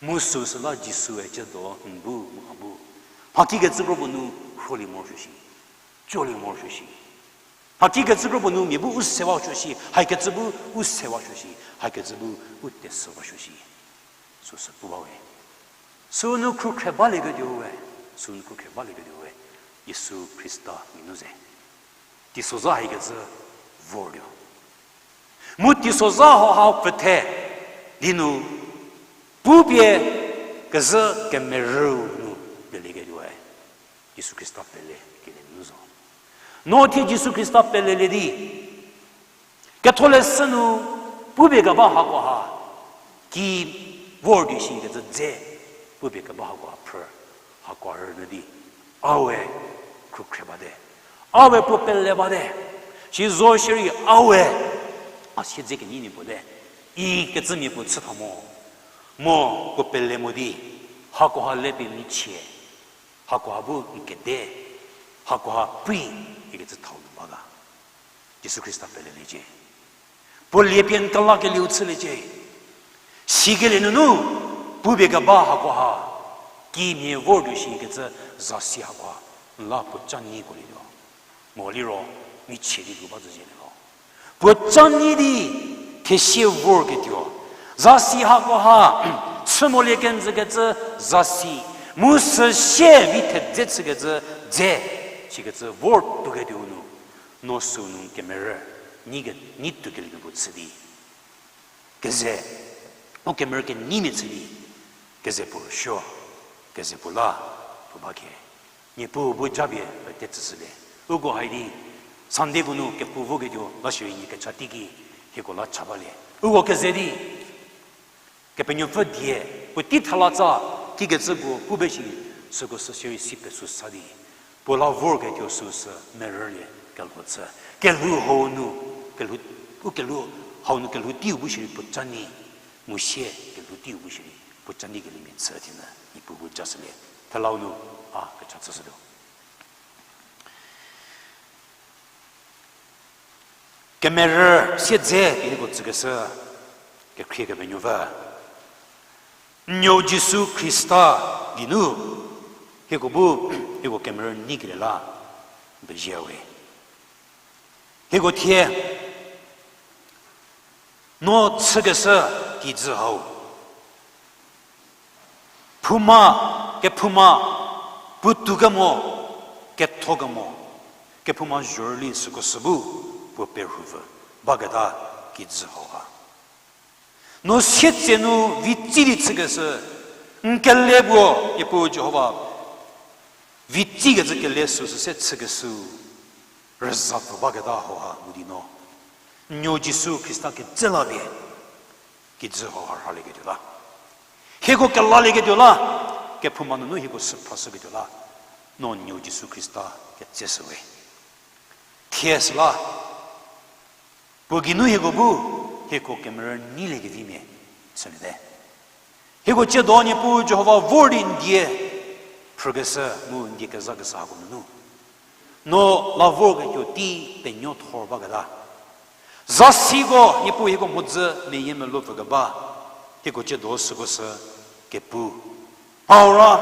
Mu süsüla Jisue ciedo n bu mu a bu, mhakikecü kro puo nu rholie morosuo shi, colie morosuo shi. Mhakikecü kro puo nu mia bu u sewa suo shi, haikecü bu u sewa suo shi, haikecü bu u tesüwa suo shi. Süsü pu ba we. Sünu khrükhre balieketuo we, sünu khrükhre balieketuo we, Jisu Khrista geinu ze. Teisozha haikecü vortuo. Mu teisozha hauha pfüthe di nu, pupie kezhü kemerüu nu pelieketuoe Jisu Khrista pelekelie nu zo. No thie Jisu Khrista pelelie di, Ketholeshü nu pupie keba hakoha ki vor di shikecü dze, pupie keba hakoha phrü, hakoha rünyü di, a we khrükhre bate, a we puo pele bate, shi zo shierei a we a siedze kenyi mia puo te, ikecümia puo chütha mo, mo puo pele mo di, hakoha le pie michie, hakoha bu n kede, hakoha prei, ikecü thau nu ba ga. Jisu Khrista peleliecie. Puo lie pie n kelakelieu chüliecie. Sikelie nunu, pupie keba hakoha, kimhie vor tuo shikecü zasi hakoha, n la puo ca nyiko lietuo. Mo liro, michie di lhou ba zhüzie le lo. Puo ca nyi di, thesie vorketuo. Zasi hakoha, chü molie kenjükecü zasi, mu süsie vi thedze chükecü dze, sikecü vor tuoketuou nu, no süu nu kemerü, nyi ke, nyi tuokelie nu puo chü di. Keze, u kemerü kenyimia chü di, keze puo rüsuo, keze puo la, puo ba khe. Niepuu bu japie pete tsüshülie. Uko hai di, Sunday ko nu kepu voketuo la shierei nie kecha teiki, hieko la cha balie. Uko keze di, Kepenuopfü die, puotei thelatsa, kikecü puo pu be shi, süko sü shierei si pesü sa di. Puo la vorketuo süu sü merülie kelho chü. Kelhou hau nu, kelhou, u kelhou hau nu kelhou teiu bu shierei puo ca nyi, mu sie kelhou teiu bu shierei puo ca nyi keliemia chü thinü, Niepuu bu jashülie. Thelau nu, a, kecha chüshütuo. Kemerü siedze pie hieko tsükeshü, kekhrie Kepenuopfü. N nuou Jisu Khrista geinu, hieko bu, hieko kemerü nyikelie la, n pezie we. Hieko thie, no chükeshü kijü hau. Phouma, kephouma, puotou kemo, ketho kemo, kephouma zhorüli süko sü bu, puo perhupfü baketa kijü hau ha. No sietse nu vitsi di chükeshü, n kele puo, Niepuu Jihova, vitsikecü kele süsü se chükeshü, rüzapfü baketa hau ha ngu di no. N nuou Jisu Khrista ketse la pie, kijü hau ha rhalieketuo la. Hieko kelalieketuo la, kephouma nunu hieko süphrashüketuo la, no n nuou Jisu Khrista ketseshü we. Thie süla, puo geinu hieko bu, hieko kemerü nyiliekevi mia chüliete. Hieko tsiedo Niepuu Jihova vor di n die phrükeshü mu n die kezakeshü hako nunu, no la vorketuo tei penuo thor baketa. Zasiko Niepuu hieko mhodzü meyie melou pfükeba, hieko tsiedo süko sü kepu, hau ra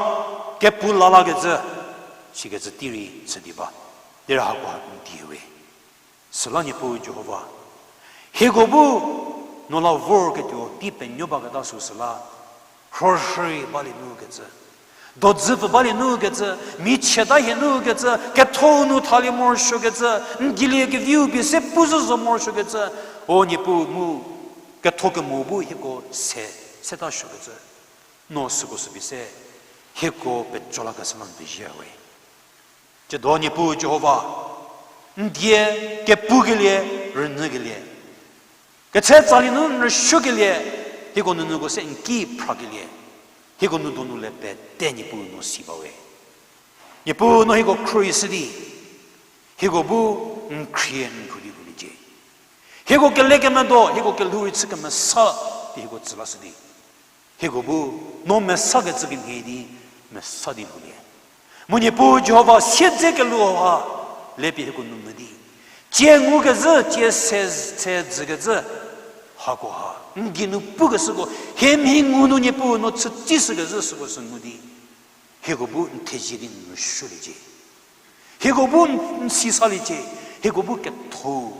kepu lalakecü, sikecü tei rei chü di ba. Derei hako ha n die we. Süla Niepuu Jihova, hieko bu no la vorketuo tei penuo baketa süu süla, rhorhei balie nu kecü, dodzüpfü balie nu kecü, michieta hie nu kecü, ketho nu thalie morosuokecü, n dieliekeviu pie se pu zhü zo morosuokecü, o Niepuu mu, ketho kemo bu hieko se, seta suokecü, no süko sü pie se, hieko peco lakeshü la n pezie we. Tsiedo Niepuu Jihova, n die kepukelie, rünyükelie, ketse tsalie nu n rüsuokelie, hieko nunuko se n ki phrakelie, hieko nu donu le pete Niepuu no si ba we. Niepuu no hieko khruohishü di, hieko bu n khrie n khru di lhouliecie. Hieko kelekemedo, hieko kelhou rei chü kemesa di hieko tsü lashü di, hieko bu no mesakecü kemhie di mesa di lhoulie. Mu Niepuu Jihova siedze kelhou ha, le pie hieko nu mü di. Cie ngukezhü, cie se, se dzükecü, hako ha n gei nu pukeshüko, hie mhi ngu nu Niepuu no chütsi shükecü süko sü ngu di, hieko bu n thezie di n rüsuoliecie. Hieko bu n, n si saliecie. Hieko bu ketho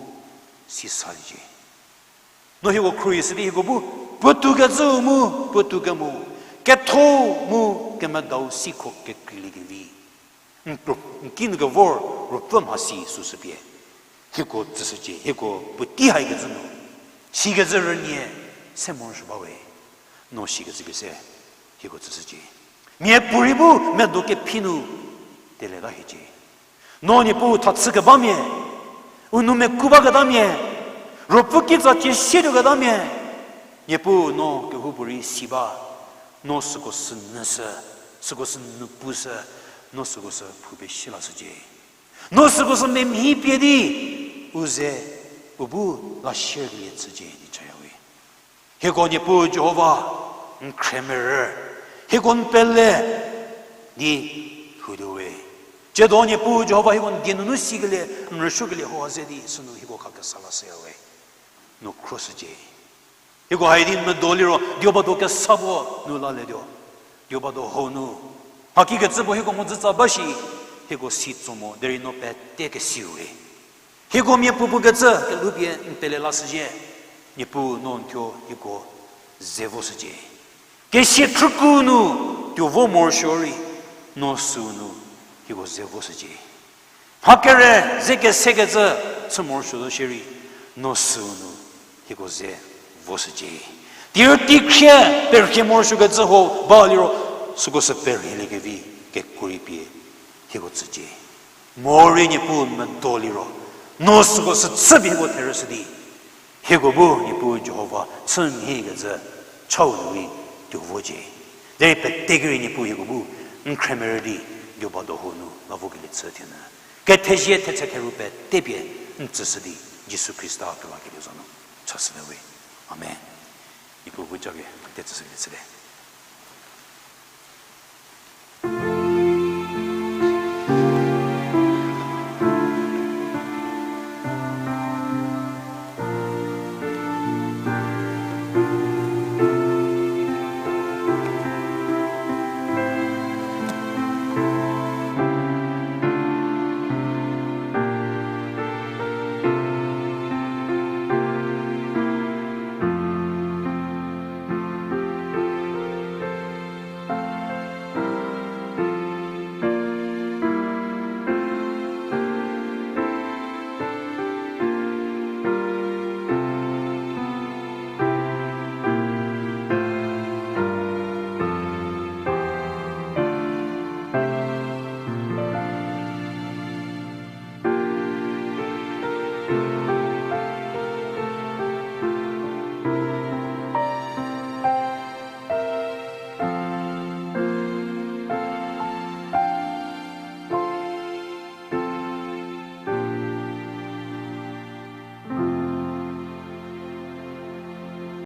si saliecie. No hieko khruohi sü di hieko bu puotoukecüu mu, puotou kemo, ketho mu kemedau sikho kekreiliekevi, n, n kinu kevor ruopfü mhasi süsü pie hieko tsüshücie, hieko puotei haikecü nu, sikecü rünie se morosuo bawe, no sikecü pie se hieko tsüshücie. Miapuorei bu medo kephi nu teleta hiecie. No Niepuu thachü kebamia, u nou meku baketamia, ruopfü kitsa cie sietuoketamia, Niepuu no kehoupuorei si ba, no süko sü nyüshü, süko sü nu pushü, no süko sü phou pie si lashücie. No süko sü memhi pie di, u ze, u bu la share kelie chücie di chaya we. Hieko Niepuu Jihova, n khremerü, hieko n pele di lhoutuo we. Tsiedo Niepuu Jihova hieko n die nunu sikelie, n rüsuokelie hau ze di sünu hieko khakesa lashüya we. No khroshücie. Hieko hai di n medo liro, diobado kesa puo nu lalietuo. Diobado hau nu, mhakikecü puo hieko mhodzütsa ba shi, hieko si tso mo derei no pete kesiu we. Hieko miapuo pukecü kelhoupie n pele lashüzhie, Niepuu no n thuo hieko ze voshücie. Kesia khrüku nu tuo vo morosuo rei, no süu nu hieko ze voshücie. Mha kere ze kesekecü chü morosuo zo shierei, no süu nu hieko ze voshücie. Tirü tikhrie perhie morosuokecü hau ba liro, süko sü perhieliekevi kekuo rei pie hieko tsücie. Morei Niepuu medo liro, no süko sü chüpie hieko therüshü di, hieko bu Niepuu Jihova chü mhie kecü chau nu rei tuo vocie. Derei pete kerei Niepuu hieko bu n khremerü di, diobado hau nu la vokelie chü thienyü, kethezie thetse theru pete pie n tsüshü di, Jisu Khrista kelakelie za nu chashünyü we. Amen. Niepuu bu japie pete tsüshükelie chüte.